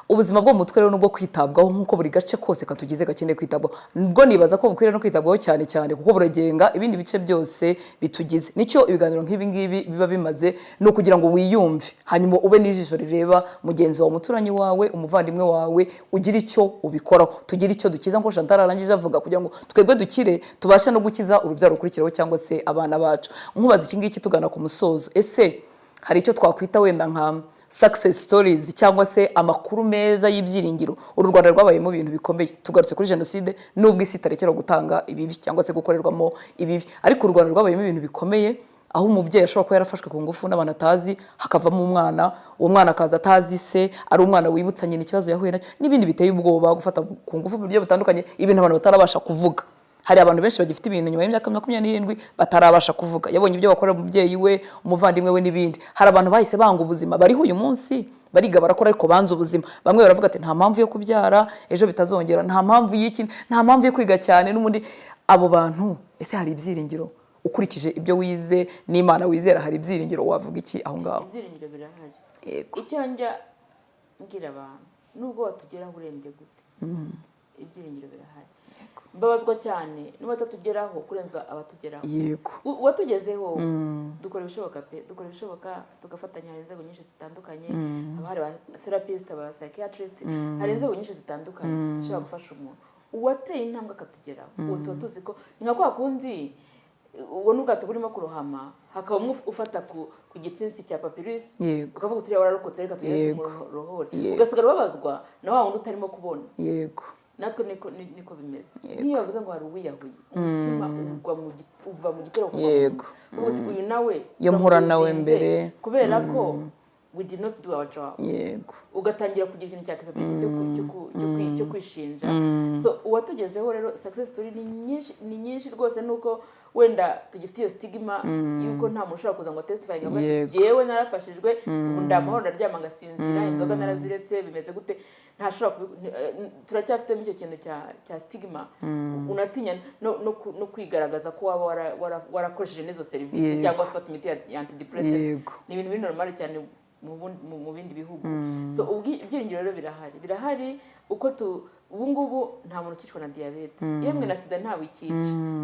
Ubuzima bwo mu mutwe rero nubwo kwitabwaho nk'uko buri gace kose katugize gakeneye kwitabwaho, ubwo nibaza ko bukwiriye no kwitabwaho cyane cyane kuko buragenga ibindi bice byose bitugize. Nicyo ibiganiro nk'ibi ngibi biba bimaze, ni ukugira ngo wiyumve, hanyuma ube n'ijisho rireba mugenzi wawe, umuturanyi wawe, umuvandimwe wawe, ugire icyo ubikoraho, tugire icyo dukiza nk'uko Chantal arangije avuga, kugira ngo twebwe dukire tubashe no gukiza urubyaro rukurikiraho cyangwa se abana bacu. Nkubaza iki ngiki tugana ku musozo: ese hari icyo twakwita wenda nka success stories cyangwa se amakuru meza y'ibyiringiro? Uru Rwanda rwabayemo ibintu bikomeye, tugarutse kuri jenoside, nubwo isi itarekera gutanga ibibi cyangwa se gukorerwamo ibibi, ariko u Rwanda rwabayemo ibintu bikomeye, aho umubyeyi ashobora kuba yarafashwe ku ngufu n'abantu atazi, hakavamo umwana, uwo mwana akaza atazi se, ari umwana wibutsa nyina ikibazo yahuye nacyo, n'ibindi biteye ubwoba, gufata ku ngufu mu buryo butandukanye, ibintu abantu batarabasha kuvuga. Hari abantu benshi bagifite ibintu nyuma y'imyaka 27 batarabasha kuvuga. Yabonye ibyo bakorera umubyeyi we, umuvandimwe we n'ibindi. Hari abantu bahise banga ubuzima, bariho uyu munsi, bariga, barakora, ariko banze ubuzima. Bamwe baravuga ati: "Nta mpamvu yo kubyara, ejo bitazongera, nta mpamvu y'iki, nta mpamvu yo kwiga cyane n'ubundi." Abo bantu ese hari ibyiringiro? Ukurikije ibyo wize n'Imana wizera, hari ibyiringiro? Wavuga iki aho ngaho? Ibyiringiro birahari. Icyo njya mbwira abantu, nubwo watugeraho urembye gute. Ibyiringiro birahari. Mbabazwa cyane n'abatatugeraho kurenza abatugeraho. Uwatugezeho dukora ibishoboka pe, dukora ibishoboka tugafatanya. Hari inzego nyinshi zitandukanye, haba hari aba therapist, aba psychiatrist, hari inzego nyinshi zitandukanye zishobora gufasha umuntu. Uwateye intambwe akatugeraho, uwo tuba tuzi ko ni nka kwa kundi ubona ubwato burimo kurohama, hakaba umwe ufata ku gitsinsi cya papyrus, ukavuga uti: "Uriya wararokotse, reka tugere tumurohore." Ugasigara ubabazwa na wa wundi utarimo kubona. Natwe niko bimeze. Nk'iyo bavuze ngo hari uwiyahuye, umutima ugwa mu uva mu gitero kuva mu nda. Uvuga uti: "Uyu nawe Iyo mpura nawe turamuzinze mbere. kubera ko we did not do our job." Ugatangira kugira ikintu cya capability cyo kwishinja. So uwatugezeho rero, success story ni nyinshi, ni nyinshi rwose. Nuko wenda tugifite iyo stigma yuko nta muntu ushobora kuza ngo testify ngo avuge ati: "Yewe, narafashijwe, ubu ndamahoro, ndaryama ngasinzira, inzoga naraziretse, bimeze gute?" Ntashobora turacyafitemo icyo kintu cya stigma, unatinya no kwigaragaza ko waba warakoresheje n'izo serivisi cyangwa se ufata imiti ya antidepressant. Ni ibintu biri normal cyane mu bindi bihugu. So ibyiringiro rero birahari, birahari. Uko tu ubu ngubu nta muntu ukicwa na diyabete, yemwe na sida ntawe ikica.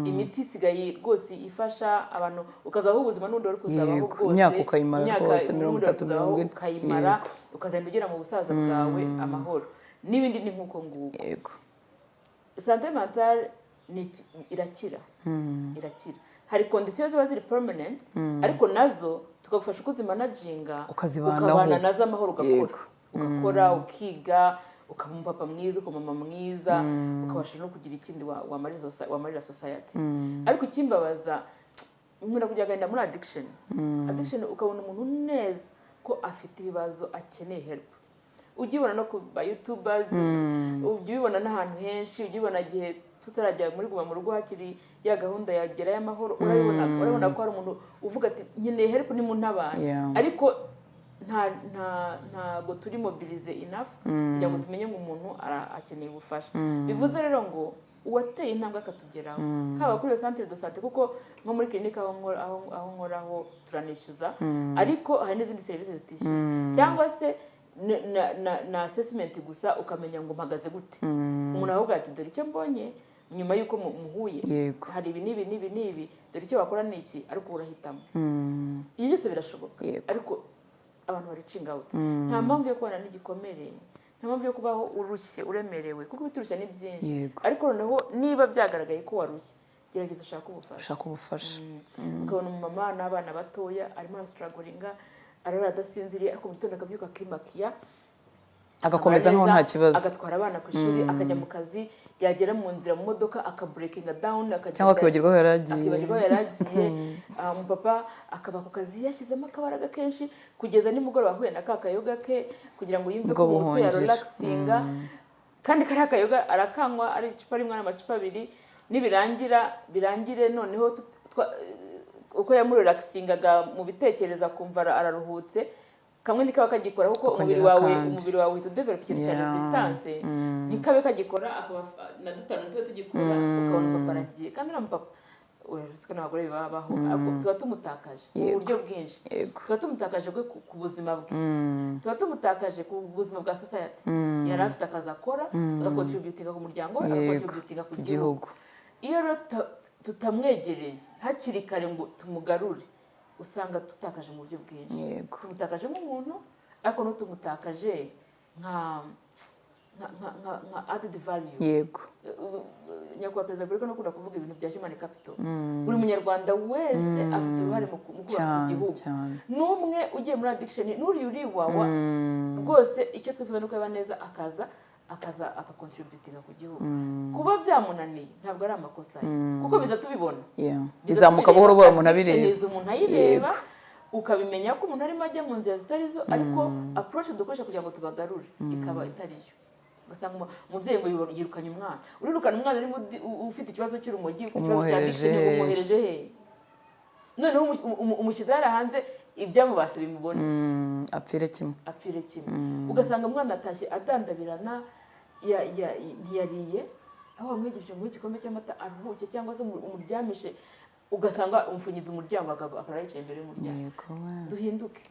Imiti isigaye rwose ifasha abantu, ukazabaho ubuzima n'ubundi wari kuzabaho bwose. Imyaka ukayimara Imyaka rwose, mirongo n'ubundi wari itatu, kuzabaho 40. ukayimara, ukazagenda ugera mu busaza bwawe amahoro. N'ibindi ni nk'uko nguko. Santé mentale irakira, irakira. Hari condition ziba ziri permanent, ariko nazo tukagufasha uko uzimanaginga, Ukazibanaho. ukabana nazo amahoro, ugakora, ugakora, ukiga, ukaba umupapa mwiza, ukaba umumama mwiza, ukabasha no kugira ikindi wamarira society. Ariko ikimbabaza, nkunda kujya agahinda muri addiction. Addiction, ukabona umuntu neza ko afite ibibazo, akeneye help. Ujya ubibona no ku ba youtubers, ujya ubibona n'ahantu henshi, ujya ubibona igihe tutarajya muri guma mu rugo, hakiri ya gahunda ya gerayo amahoro, urabibona, urabona ko hari umuntu uvuga ati: "Nkeneye help, ni mu ntabare." Ariko ntago turi mobilize enough kugira ngo tumenye ngo umuntu akeneye ubufasha. Bivuze rero ngo uwateye intambwe akatugeraho, haba kuri iyo centre de santé, kuko nko muri clinique aho nkoraho turanishyuza, ariko hari n'izindi serivisi zitishyuza, cyangwa se na assessment gusa, ukamenya ngo mpagaze gute. Umuntu aravuga ati: "Dore icyo mbonye nyuma y'uko muhuye, hari ibi n'ibi n'ibi n'ibi, dore icyo wakora ni iki," ariko urahitamo. Ibyo byose birashoboka. Ariko abantu bari-reaching out. Nta mpamvu yo kubana n'igikomere, nta mpamvu yo kubaho urushye, uremerewe, kuko ibiturushya ni byinshi. Ariko noneho niba byagaragaye ko warushye, gerageza ushake ubufasha. Ushaka ubufasha. Ukabona umumama n'abana batoya arimo arastrugglinga, arara adasinziriye, ariko mu gitondo akabyuka, akimakiya, agakomeza nkaho nta kibazo, agatwara abana ku ishuri, akajya mu kazi, yagera mu nzira mu modoka akabreakinga down, akagenda, cyangwa akibagirwa aho yari agiye. Akibagirwa aho yari agiye. Umupapa akaba ku kazi yashyizemo akabaraga kenshi kugeza nimugoroba, ahuye na ka kayoga ke kugira ngo yumve ko Bwo mu mutwe buhungiro. yarelaxinga. Kandi kariya kayoga arakanywa ari icupa rimwe n'amacupa abiri, nibirangira birangire. Noneho uko yamurelaxingaga mu bitekerezo, akumva araruhutse, kamwe ntikaba kagikora, kuko umubiri Akongera wawe akandi. umubiri wawe uhita udevelopa ikintu cya resistance, ntikabe kagikora, akaba na dutanu tube tugikora. Ukabona papa aragiye, kandi uriya mupapa, uretse ko n'abagore bibabaho, ariko tuba tumutakaje mu buryo bwinshi. Tuba tumutakaje bwe ku buzima bwe, tuba tumutakaje ku buzima bwa society. Yari afite akazi akora, agacontributinga ku muryango we, agacontributinga ku ku gihugu. Gihugu. Iyo rero tutamwegereye hakiri kare ngo tumugarure, usanga tutakaje mu buryo bwinshi. Tumutakaje nk'umuntu, ariko n'utumutakaje nka added value. Nyakubahwa Perezida wa Repubulika no akunda kuvuga ibintu bya human capital. Buri munyarwanda wese afite uruhare mu kubaka iki gihugu. N'umwe ugiye muri addiction, n'uriya uri iwawa rwose, icyo twifuza ni uko yaba neza, akaza agacontributinga ku gihugu. Kuba byamunaniye ntabwo ari amakosa ye, kuko biza tubibona. Biza Bizamuka tubireba, buhoro buhoro umuntu addiction abireba. iza umuntu ayireba, ukabimenya ko umuntu arimo ajya mu nzira zitari zo, ariko approach dukoresha kugira ngo tubagarure ikaba itari yo. Ugasanga umubyeyi ngo yirukanye umwana. Urirukana umwana urimo ufite ikibazo cy'urumogi, ufite ikibazo cya Umwohereje addiction, hehe? Umwohereje hehe? Noneho umushyize hariya hanze, ibyamubase bimubone. Apfire kimwe. Apfire kimwe. Ugasanga umwana atashye adandabirana, ntiyariye, aho wamwigisha, umuhe igikombe cy'amata aruhuke, cyangwa se umuryamishe. Ugasanga umfunyiza umuryango, akaba yicaye imbere y'umuryango. Duhinduke,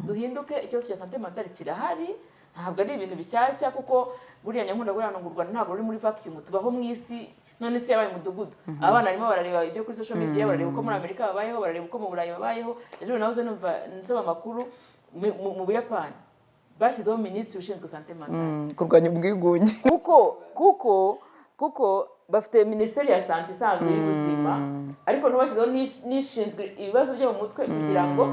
duhinduke. Ikibazo cya santé mentale kirahari, ntabwo ari ibintu bishyashya, kuko buriya nyankunda buriya ngo u Rwanda ntabwo ruri muri vacuum, tubaho mu isi. None isi yabaye umudugudu, abana barimo barareba ibyo kuri social media, barareba uko muri Amerika babayeho, barareba uko mu Burayi babayeho. Ejo nahoze numva nsoma amakuru mu Buyapani bashyizeho minisitiri ushinzwe santé mentale. Kurwanya ubwigunge. Kuko bafite minisiteri ya santé isanzwe y'ubuzima, ariko ntibashyizeho n'ishinzwe ibibazo byo mu mutwe, kugira ngo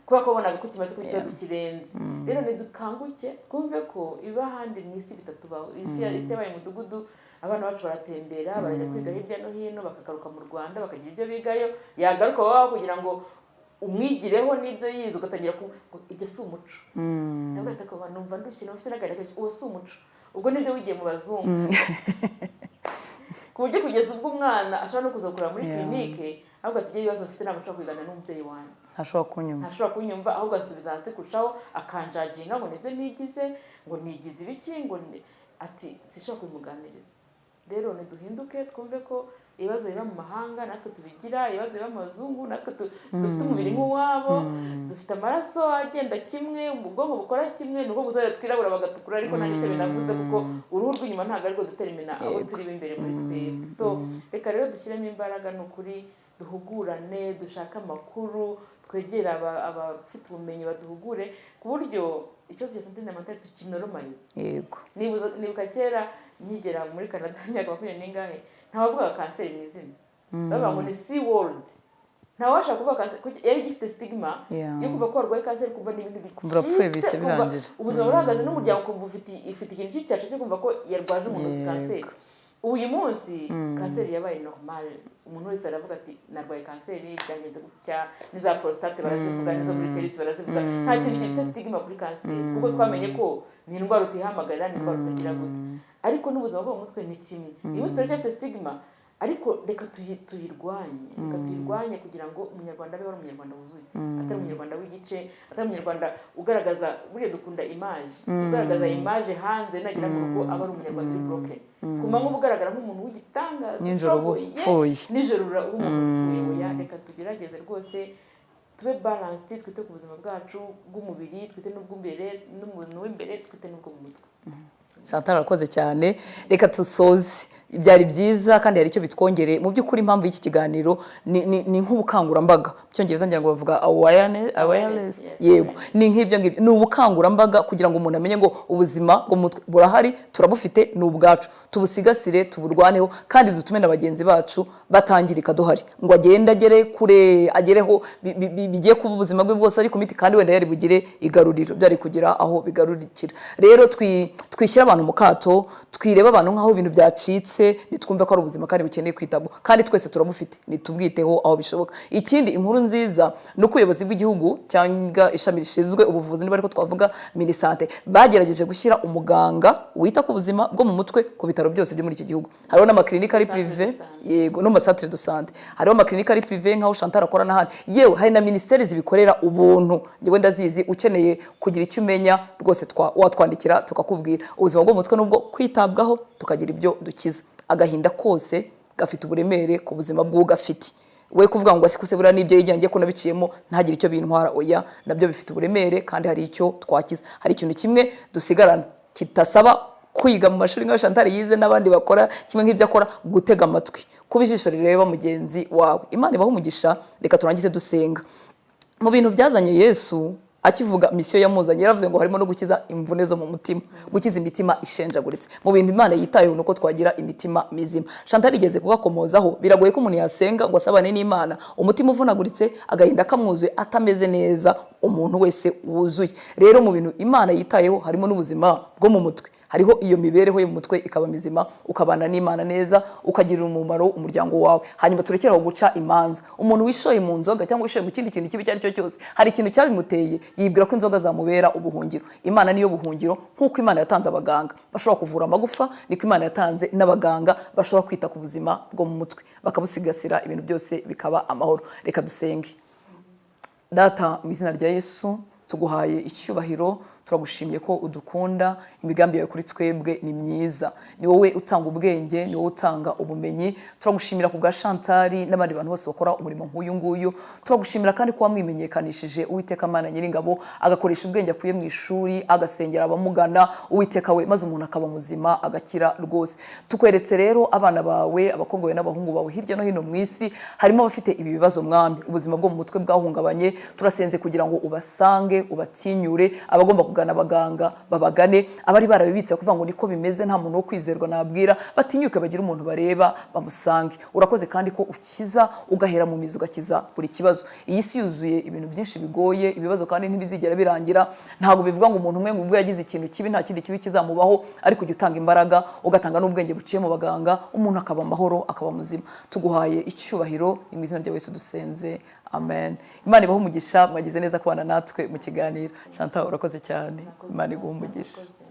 kubera ko babonaga ko kimaze kuba ikibazo kirenze. Rero nidukanguke, twumve ko ibiba ahandi mu isi bitatubaho. Isi yabaye umudugudu, abana bacu baratembera, barajya kwiga hirya no hino, bakagaruka mu Rwanda bakagira ibyo bigayo, yagaruka baba kugira ngo umwigireho n'ibyo yize, ugatangira ibyo si umuco. Nawe ugahita kuba numva ndushye, numva mfite n'agahinda kenshi. Uwo si umuco, ubwo nibyo wigiye mu bazungu, ku buryo kugeza ubwo umwana ashobora no kuza kureba muri clinique ahubwo ati: "Ibibazo mfite ntabwo nshobora kubiganira n'umubyeyi wanjye." Ntashobora kunyumva. Ntashobora kunyumva, ahubwo asubiza hasi kurushaho, akanjudginga ngo nibyo nigize, ngo nigize ibiki, ngo ati sinshobora kubimuganiriza. Rero niduhinduke, twumve ko ibibazo biba mu mahanga natwe tubigira, ibibazo biba mu bazungu natwe dufite umubiri nk'uwabo, dufite amaraso agenda kimwe, ubwonko bukora kimwe. Ni uko gusa twirabura bagatukura, ariko nta n'icyo binavuze, kuko uruhu rw'inyuma ntabwo arirwo determina aho turi b'imbere muri twebwe. So reka rero dushyiremo imbaraga, ni ukuri, duhugurane, dushake amakuru, twegere abafite ubumenyi baduhugure, ku buryo ikibazo cya santé mentale tukinormalize. Nibuka kera nkigera muri Canada, imyaka 20 n'ingahe, ntawavugaga kanseri mu izina, bavuga ngo ni C word. Ntawabasha kuvuga kanseri kuko yari igifite stigma yo kuva ko warwaye kanseri, kumva ni ibintu Kumva urapfuye, bihise bicitse, kumva birangira. ubuzima burahagaze, n'umuryango ukumva ufite ikintu cy'icyasha cyo kumva ko yarwaje umuntu kanseri. Ubu uyu munsi kanseri yabaye normal, umuntu wese aravuga ati: "Narwaye kanseri, byagenze gutya." N'iza prostate barazivuga, n'izo muri utérus barazivuga. Nta kintu gifite stigma kuri kanseri, kuko twamenye ko ni indwara utihamagarira, ni indwara utagira gute. Ariko n'ubuzima bwo mu mutwe ni kimwe. Uyu munsi turacyafite stigma, ariko reka tuyirwanye, reka tuyirwanye kugira ngo Umunyarwanda abe ari Umunyarwanda wuzuye, atari Umunyarwanda w'igice, atari Umunyarwanda ugaragaza, buriya dukunda image, ugaragaza image hanze, nagera mu rugo aba ari Umunyarwanda uri broken. Ku manywa uba ugaragara nk'umuntu w'igitangaza, Nijoro uba ushoboye, upfuye. Nijoro uba umuntu upfuye. Oya, reka tugerageze rwose tube balanced, twite ku buzima bwacu bw'umubiri, twite n'ubw'imbere, n'umuntu w'imbere, twite n'ubwo mu mutwe. Chantal, arakoze cyane. Reka dusoze. Byari byiza kandi hari icyo bitwongereye. Mu by'ukuri impamvu y'iki kiganiro ni nk'ubukangurambaga. Mu Cyongereza ngira ngo bavuga awareness. Awareness, yes. Yego, ni nk'ibyo ngibyo, ni ubukangurambaga kugira ngo umuntu amenye ngo ubuzima bwo mu mutwe burahari, turabufite, ni ubwacu, tubusigasire, tuburwaneho, kandi dutume na bagenzi bacu batangirika duhari, ngo agende agere kure, agereho bigiye kuba ubuzima bwe bwose ari ku miti, kandi wenda yari bugire igaruriro, byari kugira aho bigarurikira. Rero twishyire abantu mu kato, twirebe abantu nk'aho ibintu byacitse, nitwumve ko ari ubuzima kandi bukeneye kwitabwaho, kandi twese turabufite, nitubwiteho aho bishoboka. Ikindi, inkuru nziza ni uko ubuyobozi bw'igihugu cyangwa ishami rishinzwe ubuvuzi, niba ariko twavuga MINISANTE, bagerageje gushyira umuganga wita ku buzima bwo mu mutwe ku bitaro byose byo muri iki gihugu. Hariho n'amaklinika ari Centre privé. de santé. Yego, no mu macentre de santé hariho amaklinika ari privé, nk'aho Chantal akora n'ahandi. Yewe, hari na minisiteri zibikorera ubuntu, njyewe ndazizi. Ukeneye kugira icyo umenya rwose watwandikira tukakubwira. Ubuzima bwo mu mutwe nubwo kwitabwaho, tukagira ibyo dukiza. Agahinda kose gafite uburemere ku buzima bw'ugafite. We kuvuga ngo ase buriya n'ibyo yigira, ngiye ko nabiciyemo ntagire icyo bintwara, oya, nabyo bifite uburemere kandi hari icyo twakiza. Hari ikintu kimwe dusigarana kitasaba kwiga mu mashuri nka Chantal yize n'abandi bakora kimwe nk'ibyo akora: gutega amatwi, kuba ijisho rireba mugenzi wawe. Imana ibahe umugisha. Reka turangize dusenga. Mu bintu byazanye Yesu, akivuga mission yamuzanye, yaravuze ngo harimo no gukiza imvune zo mu mutima, gukiza imitima ishenjaguritse. Mu bintu Imana yitayeho ni uko twagira imitima mizima. Chantal igeze kugakomozaho. Biragoye ko umuntu yasenga ngo asabane n'Imana umutima uvunaguritse, agahinda kamwuzuye, atameze neza, umuntu wese wuzuye. Rero mu bintu Imana yitayeho harimo n'ubuzima bwo mu mutwe, hariho iyo mibereho yo mu mutwe ikaba mizima, ukabana n'Imana neza, ukagirira umumaro umuryango wawe. Hanyuma turekere aho guca imanza. Umuntu wishoye mu nzoga cyangwa wishoye mu kindi kintu kibi icyo ari cyo cyose, hari ikintu cyabimuteye, yibwira ko inzoga zamubera ubuhungiro. Imana niyo buhungiro. Nk'uko Imana yatanze abaganga bashobora kuvura amagufa, niko Imana yatanze n'abaganga bashobora kwita ku buzima bwo mu mutwe, bakabusigasira, ibintu byose bikaba amahoro. Reka dusenge. Data, mu izina rya Yesu, tuguhaye icyubahiro. Turagushimye ko udukunda. Imigambi yawe kuri twebwe ni myiza. Ni wowe utanga ubwenge, ni wowe utanga ubumenyi. Turagushimira ku bwa Chantal n'abandi bantu bose bakora umurimo nk'uyu nguyu. Turagushimira kandi ko wamwimenyekanishije, Uwiteka Mana Nyiringabo, agakoresha ubwenge akuye mu ishuri, agasengera abamugana, Uwiteka we, maze umuntu akaba muzima, agakira rwose. Tukweretse rero abana bawe, abakobwa bawe n'abahungu bawe hirya no hino mu isi. Harimo abafite ibi bibazo, Mwami, ubuzima bwo mu mutwe bwahungabanye. Turasenze kugira ngo ubasange, ubatinyure. Abagomba kugana abaganga babagane. Abari barabibitse kuvuga ngo niko bimeze, nta muntu wo kwizerwa nabwira, batinyuke bagire umuntu bareba, bamusange. Urakoze kandi ko ukiza, ugahera mu mizi, ugakiza buri kibazo. Iyi si yuzuye ibintu byinshi bigoye, ibibazo, kandi ntibizigera birangira. Ntabwo bivuga ngo umuntu umwe ngo ubwo yagize ikintu kibi nta kindi kibi kizamubaho, ariko ujya utanga imbaraga, ugatanga n'ubwenge buciye mu baganga, umuntu akaba amahoro, akaba muzima. Tuguhaye icyubahiro. Ni mu izina rya Yesu dusenze, amen. Imana ibahe umugisha. Mwagize neza kubana natwe mu kiganiro. Chantal, urakoze cyane. Imana iguhe umugisha. Murakoze.